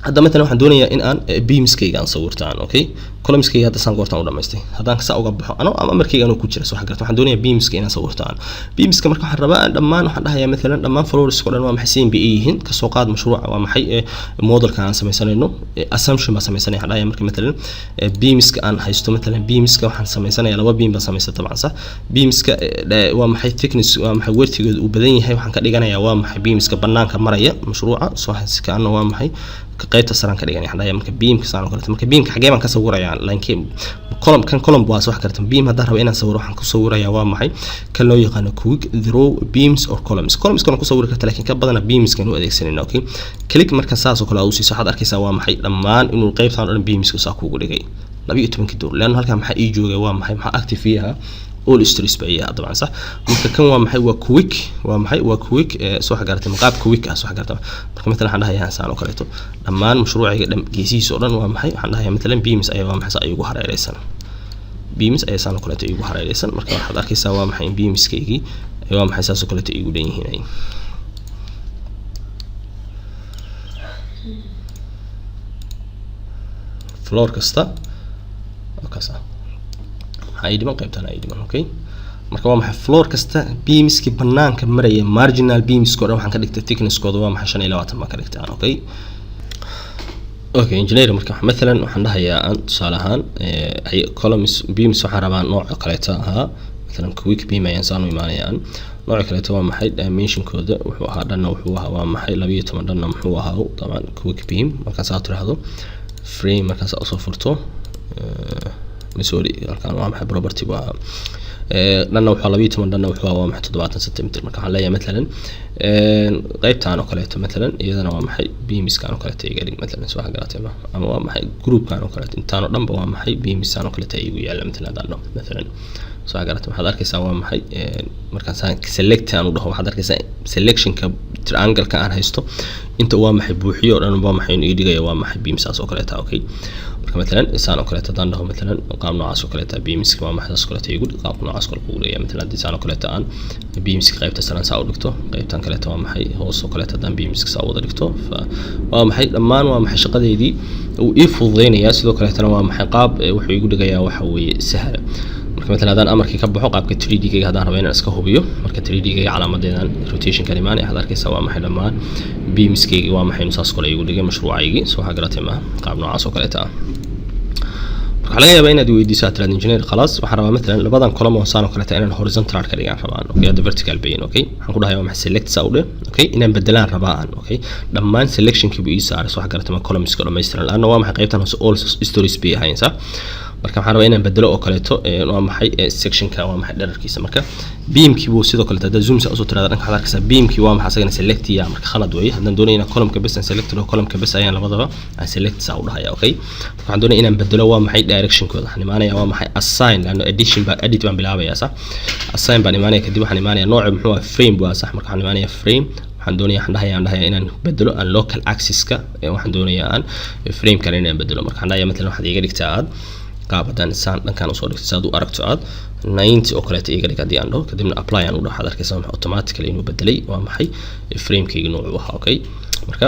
hadda matalan waxaan doonayaa in aan beamskayga aan sawirtaan. Okay, columnskayga hadda saan goortaan u dhamaystay, haddaan saa uga baxo ano ama amarkayga anoo ku jira, soo garta, waxaan doonayaa beamska inaan sawirtaan. Beamska marka waxaan rabaa dhammaan, waxaan dhahayaa matalan dhammaan floorska oo dhan waa maxay same bay yihiin. Kasoo qaad mashruuca waa maxay modelka aan sameysanayno, assumption baan sameysanaya. Waxaan dhahayaa marka matalan beamska aan haysto, matalan beamska waxaan sameysanayaa laba beam baan sameystay dabcan, sax. Beamska waa maxay thickness, waa maxay widthigooda uu badan yahay, waxaan ka dhiganayaa waa maxay beamska banaanka maraya mashruuca. Soo kaana waa maxay qaybta saraan ka dhiganaya. Waxaan dhahayaa marka beamka saan oo kaleeto. Marka beamka xagee baan ka sawirayaa? Line column kan, column waa wax karta. Beam haddaan rabo inaan sawiro, waxaan ku sawirayaa waa maxay kan loo yaqaano quick draw beams or columns. Columns kan ku sawiri karta, laakiin ka badana beams kan u adeegsanayna. Okay, click marka saas oo kale aad u siiso, waxaad arkaysaa waa maxay dhammaan inuu qaybtan oo dhan beamska saa kuugu dhigay 12-kii door, leanna halkan maxaa ii joogay, waa maxay maxaa active ii ahaa? All stories ba iyaa dabcan, sax. Marka kan waa maxay? Waa quick, waa maxay? Waa quick, soo gaartay maqaab quick ah, soo gaartay. Marka matalan waxaan dhahayaa saan oo kaleeto dhammaan mashruucayga dham geesihiisa oo dhan waa maxay, waxaan dhahayaa matalan beams ayaa waa maxay saa igu hareereysan, beams ayaa saan oo kaleeto igu hareereysan. Marka waxaad arkaysaa waa maxay in beamskaygii ay waa maxay saas oo kaleeto igu dhan yihiin. Floor kasta oo kaas ah maxaa ii dhiman? Qaybtan ii dhiman. Okay, marka waa maxay floor kasta beamskii banaanka maraya, marginal beamska oo dhan waxaan ka dhigtay thicknesskooda waa maxay 25 baan ka dhigtay aan. Okay, okay engineer, marka mathalan waxaan dhahayaa aan tusaale ahaan columns beams waxaan rabaa nooca kaleeto ahaa, mathalan quick beam ayaan saan u imaanayaan. Nooca kaleeto waa maxay dimensionkooda wuxuu ahaa, dhanna wuxuu ahaa waa maxay 12, dhanna muxuu ahaa dabcan quick beam. Markaas aad tiraahdo frame, markaas aad usoo furto, sorry, halkan waa maxay property waa dhanna wuxuu 12, dhanna wuxuu waa maxay 70 centimeter. Marka waxaan leeyahay matalan qaybtan oo kaleeto, matalan iyadana waa maxay beamskan oo kaleeto iga dhig matalan, soo garatay ma, ama waa maxay groupkan oo kaleeto, intaan oo dhanba waa maxay beamskan oo kaleeto igu yaalla matalan haddaan dhaho matalan, soo garatay. Waxaad arkaysaa waa maxay markaan saan select aan u dhaho, waxaad arkaysaa selectionka triangle-ka aan haysto inta waa maxay buuxiyo oo dhan waa maxay inuu ii dhigaya waa maxay beamsaas oo kaleeta. Okay, marka matalan saan oo kaleeto haddaan dhaho, matalan qaab noocaas oo kaleeta beamska waa maxay saas oo kaleeta igu qaab noocaas kale kugu dhigaya. Matalan haddii saan oo kaleeta aan beamska qaybta saran saa u dhigto, qaybtan kaleeta waa maxay hoos oo kaleeta haddaan beamska saa u wada dhigto, fa waa maxay dhammaan waa maxay shaqadeydii uu ii fududeynayaa. Sidoo kaleetana waa maxay qaab wuxuu igu dhigayaa waxa weeye sahla. Marka matalan haddaan amarkii ka baxo, qaabka 3D-gayga haddaan rabo inaan iska hubiyo, marka 3D-gayga calaamadeedan rotationkan imaanaya, waxaad arkaysaa waa maxay dhammaan beamskaygi waa maxay inuu saas kale igu dhigay mashruucaygii. Soo waxaa garatay ma qaab noocaas oo kaleeta ah. Marka waxaa laga yaabaa inaad weydiiso, aad tiraahdo engineer, khalaas, waxaan rabaa matalan labadan column oo saan oo kaleeta inaan horizontal ka dhigaan rabaan. Okay, hadda vertical bayin. Okay, waxaan ku dhahayaa waa maxay select saa u dheh. Okay, inaan bedelaan rabaa aan. Okay, dhammaan selectionkii buu ii saaray, soo waxaa garatay ma columnska dhammaystiran, laanna waa maxay qaybtan hoose all stories bay ahayn, sax. Marka waxaan rabaa inaan bedelo oo kaleeto waa maxay sectionka waa maxay dherarkiisa. Marka beamkii buu sidoo kaleeto haddaad zoom saa usoo tirahda dhanka, waxaad arkaysaa beamkii waa maxay asagana select ya. Marka khalad weeye. Haddaan doonaya inaan columnka bes aan select dhaho, columnka bes ayaan labadaba aan select saa u dhahaya. Okay, marka waxaan doonaya inaan bedelo waa maxay directionkooda. Waxaan imaanaya waa maxay assign, laanno addition baa edit baan bilaabayaa, sax. Assign baan imaanaya, kadib waxaan imaanaya nooca muxuu ahaa? Frame buu ahaa, sax. Marka waxaan imaanaya frame, waxaan doonaya, waxaan dhahayaa, aan dhahayaa inaan bedelo aan local axis-ka, waxaan doonayaa aan frame kale inaan bedelo. Marka waxaan dhahayaa matalan waxaad iiga dhigtaa aad qaab haddaan saan dhankaan usoo dhigto, saad u aragto aad 90 oo kaleeto iiga dhig haddii aan dhaho, kadibna apply aan u dhaho, waxaad arkaysaa maxay automatically inuu bedelay waa maxay framekayga noocuu ahaa. Okay, marka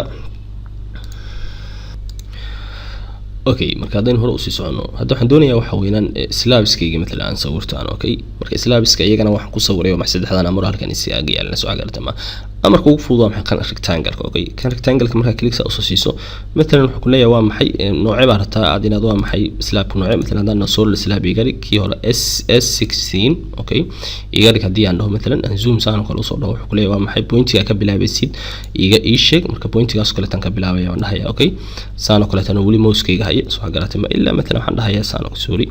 okay, marka haddaynu hore usii socono, hadda waxaan doonayaa waxa weynaan slabskayga matalan aan sawirto aan. Okay, marka slabska iyagana waxaan ku sawiray waa maxay saddexdan amar halkan isi ag yaalna, soo agarta ma. Amarka ugu fudud waa maxay? Kan rectangle-ka. Okay, kan rectangle-ka markaa click saa usoo siiso, matalan wuxuu ku leeyahay waa maxay noocee baa rabtaa aad inaad waa maxay slabka noocee. Matalan haddaan solid slab iga dhig, kii hore S S 16, okay, iga dhig haddii aan dhaho, matalan aan zoom saan oo kale usoo dhaho, wuxuu ku leeyahay waa maxay pointiga ka bilaabaysid iga ii sheeg. Marka pointigaas oo kaleetaan ka bilaabaya waan dhahaya. Okay, saan oo kaleetana weli mouse-kayga haya, soo garatay ma, ilaa matalan waxaan dhahayaa saan oo, sorry,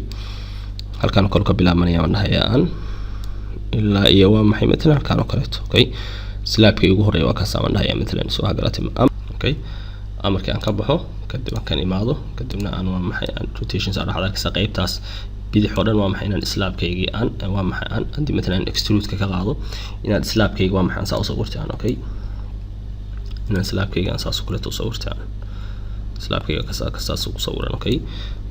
halkaan oo kale ka bilaabanaya waan dhahayaa aan ilaa iyo waa maxay matalan halkaan oo kaleeto. Okay, slabka ugu horeeya waa kaas aan dhahayaa matalan, soo garatay ma. Okay, amarkii aan ka baxo, kadib aan kan imaado, kadibna aan waa maxay aan rotation saa dhexda arkaysa qaybtaas bidix oo dhan waa maxay inaan slabkaygii aan waa maxay aan haddii matalan extrude-ka ka qaado inaad slabkayga waa maxay aan saa usoo gurtay aan. Okay, inaan slabkayga aan saas oo kaleeto usoo gurtay aan slabkayga kasaa kasaas ugu sawiran. Okay,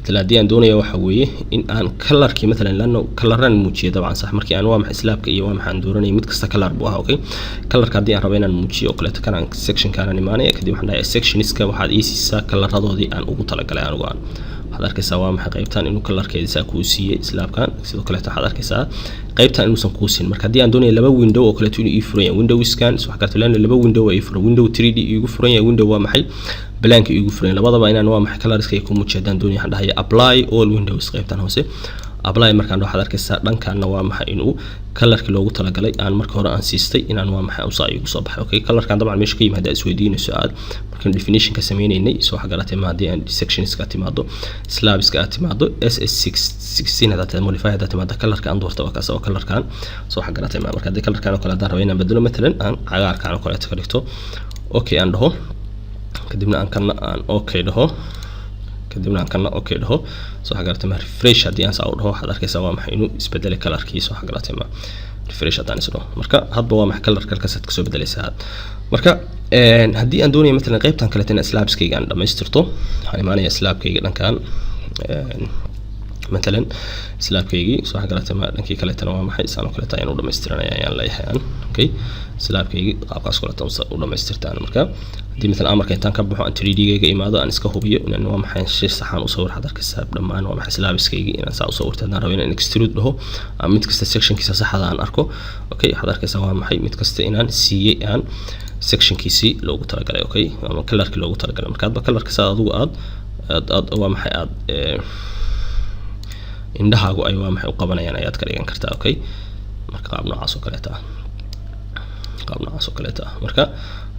Matalan haddii aan doonaya waxa weeye in aan colorkii, matalan, lano coloran muujiyo, dabcan sax, markii aan waa maxay slabka iyo waa maxay aan dooranayay, mid kasta color buu ahaa. Okay, colorka haddii aan rabo inaan muujiyo oo kaleeto, kan aan sectionkaan imaanaya, kadib waxaan dhahayaa sectionska waxaad ii siisaa colorradoodii aan ugu talagalay anigu aan. Waxaad arkaysaa waa maxay qaybtan inuu colorkeedi saa kuu siiyey slabkan. Sidoo kaleeto waxaad arkaysaa qaybtan inuusan kuu siin. Marka haddii aan doonayo laba window oo kaleeto inuu ii furan yahay windowskan, waxa kaleeto leena laba window waa ii furan, window 3D iigu furan yahay, window waa maxay blank iigu furan yahay, labadaba inaan waa maxay colorska ay ku muujiyo haddaan doonayo, waxaan dhahaya apply all windows. Qaybtan hoose apply markaan dhaho, waxaad arkaysaa dhankaana waa maxay inuu colorkii loogu talagalay aan marka hore aan siistay inaan waa maxay usaa igu soo baxay. Okay, colorkan dabcan meesha ka yimaada isweydiinayso aad markaan definition ka sameynaynay, soo waxa garatay ma haddii aan sectionska timaado, slabska aad timaado, SS 16 haddaad timaado, modify haddaad timaado, colorka aan doorta waa kaas oo colorkan, soo waxa garatay ma. Marka haddii colorkan oo kale haddaan rabo inaan bedelo, matalan aan cagaarkan oo kaleeto ka dhigto, okay aan dhaho, kadibna aan kana aan okay dhaho, kadibna aan kana okay dhaho, soo waxa garatay ma, refresh haddii aan saa u dhaho, waxaad arkaysaa waa maxay inuu isbedelay colorkiisa. Waxa garatay ma, refresh haddaan is dhaho, marka hadba waa maxay colorka halkaas aad kasoo bedelaysaa. Marka haddii aan doonayo matalan qaybtan kaleeto in slabskayga aan dhamaystirto, waxaan imaanayaa slabkayga dhankan, matalan slabkaygii, soo waxa garatay ma, dhankii kaleetana waa maxay saan oo kaleeto ayaan u dhamaystiranaya ayaan leeyahay aan. Okay, slabkaygii qaabkaas kaleeto u dhamaystirtaan. Marka haddii matalan amarka intaan ka baxo aan 3D-gayga imaado, aan iska hubiyo inaan waa maxay shay saxaan u sawir, waxaad arkaysaa dhammaan waa maxay slabskaygii inaan saa u sawirtay. Haddaan rabo inaan extrude dhaho aan mid kasta sectionkiisa saxda aan arko, okay, waxaad arkaysaa waa maxay mid kasta inaan siiyey aan sectionkiisii loogu talagalay, okay, ama colorkii loogu talagalay. Marka hadba colorka saa adigu aad waa maxay aad indhahaagu ay waa maxay u qabanayaan ayaad ka dhigan kartaa. Okay, marka qaab noocaas oo kaleeta ah, qaab noocaas oo kaleeta ah. Marka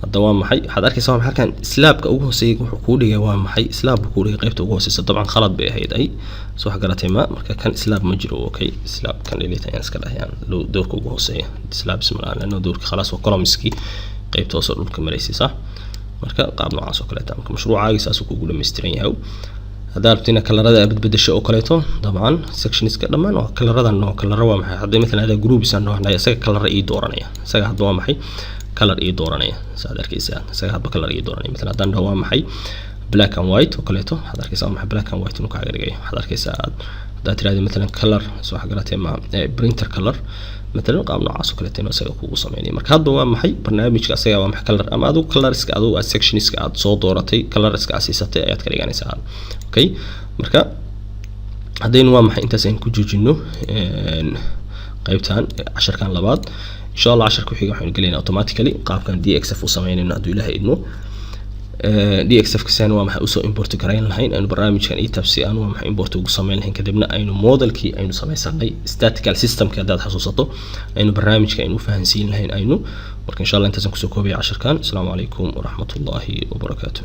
hadda waa maxay waxaad arkaysaa waa maxay halkan slabka ugu hooseeya wuxuu kuu dhigay, waa maxay slab buu kuu dhigay qaybta ugu hooseysa. Dabcan khalad bay ahayd ay, soo wax garatay ma. Marka kan slab ma jiro. Okay, slab kan delete ayaan iska dhahayaan. Doorka ugu hooseeya slabs ma laha, lano doorka khalaas waa columnskii qaybta hoose dhulka maraysay, sax. Marka qaab noocaas oo kaleeta marka mashruucaagi saasuu kugu dhammaystiran yahay. Haddaa rabto inaad colorada aad bedbedesho oo kaleeto, dabcan sectionska dhammaan waa colораdan oo coloro waa maxay haddii matalan adaa groups aan dhaho, isaga colora ii dooranaya, isaga hadba waa maxay color ii dooranaya, saad arkaysaa, isaga hadba color ii dooranaya. Matalan haddaan dhaho waa maxay black and white oo kaleeto, waxaad arkaysaa waa maxay black and white inuu kaaga dhigayo. Waxaad arkaysaa aad haddaad tiraahdo matalan color, soo waxa garatay ma, printer color matalan, qaab noocaas oo kaleeto inuu isaga kugu sameynaya. Marka hadba waa maxay barnaamijka isaga waa maxay color ama adigu colorska adigu aad sectionska aad soo dooratay, colorska aad siisatay ayaad ka dhiganaysaa. Okay, marka haddaynu waa maxay intaas aynu ku joojino qaybtan casharkan labaad, insha Allah casharka ku xiga waxaynu gelaynaa automatically qaabkan DXF u sameynayno hadduu Ilaahay idmo. DXF kasaan waa maxay usoo import garayn lahayn aynu barnaamijkan ETABS si aan waa maxay import ugu sameyn lahayn, kadibna aynu modelkii aynu sameysanay, statical systemka haddaad xasuusato, aynu barnaamijka aynu u fahansiin lahayn aynu. Marka insha Allah intaasaan kusoo koobaya casharkan. Asalaamu calaykum waraxmatullaahi wabarakaatuh.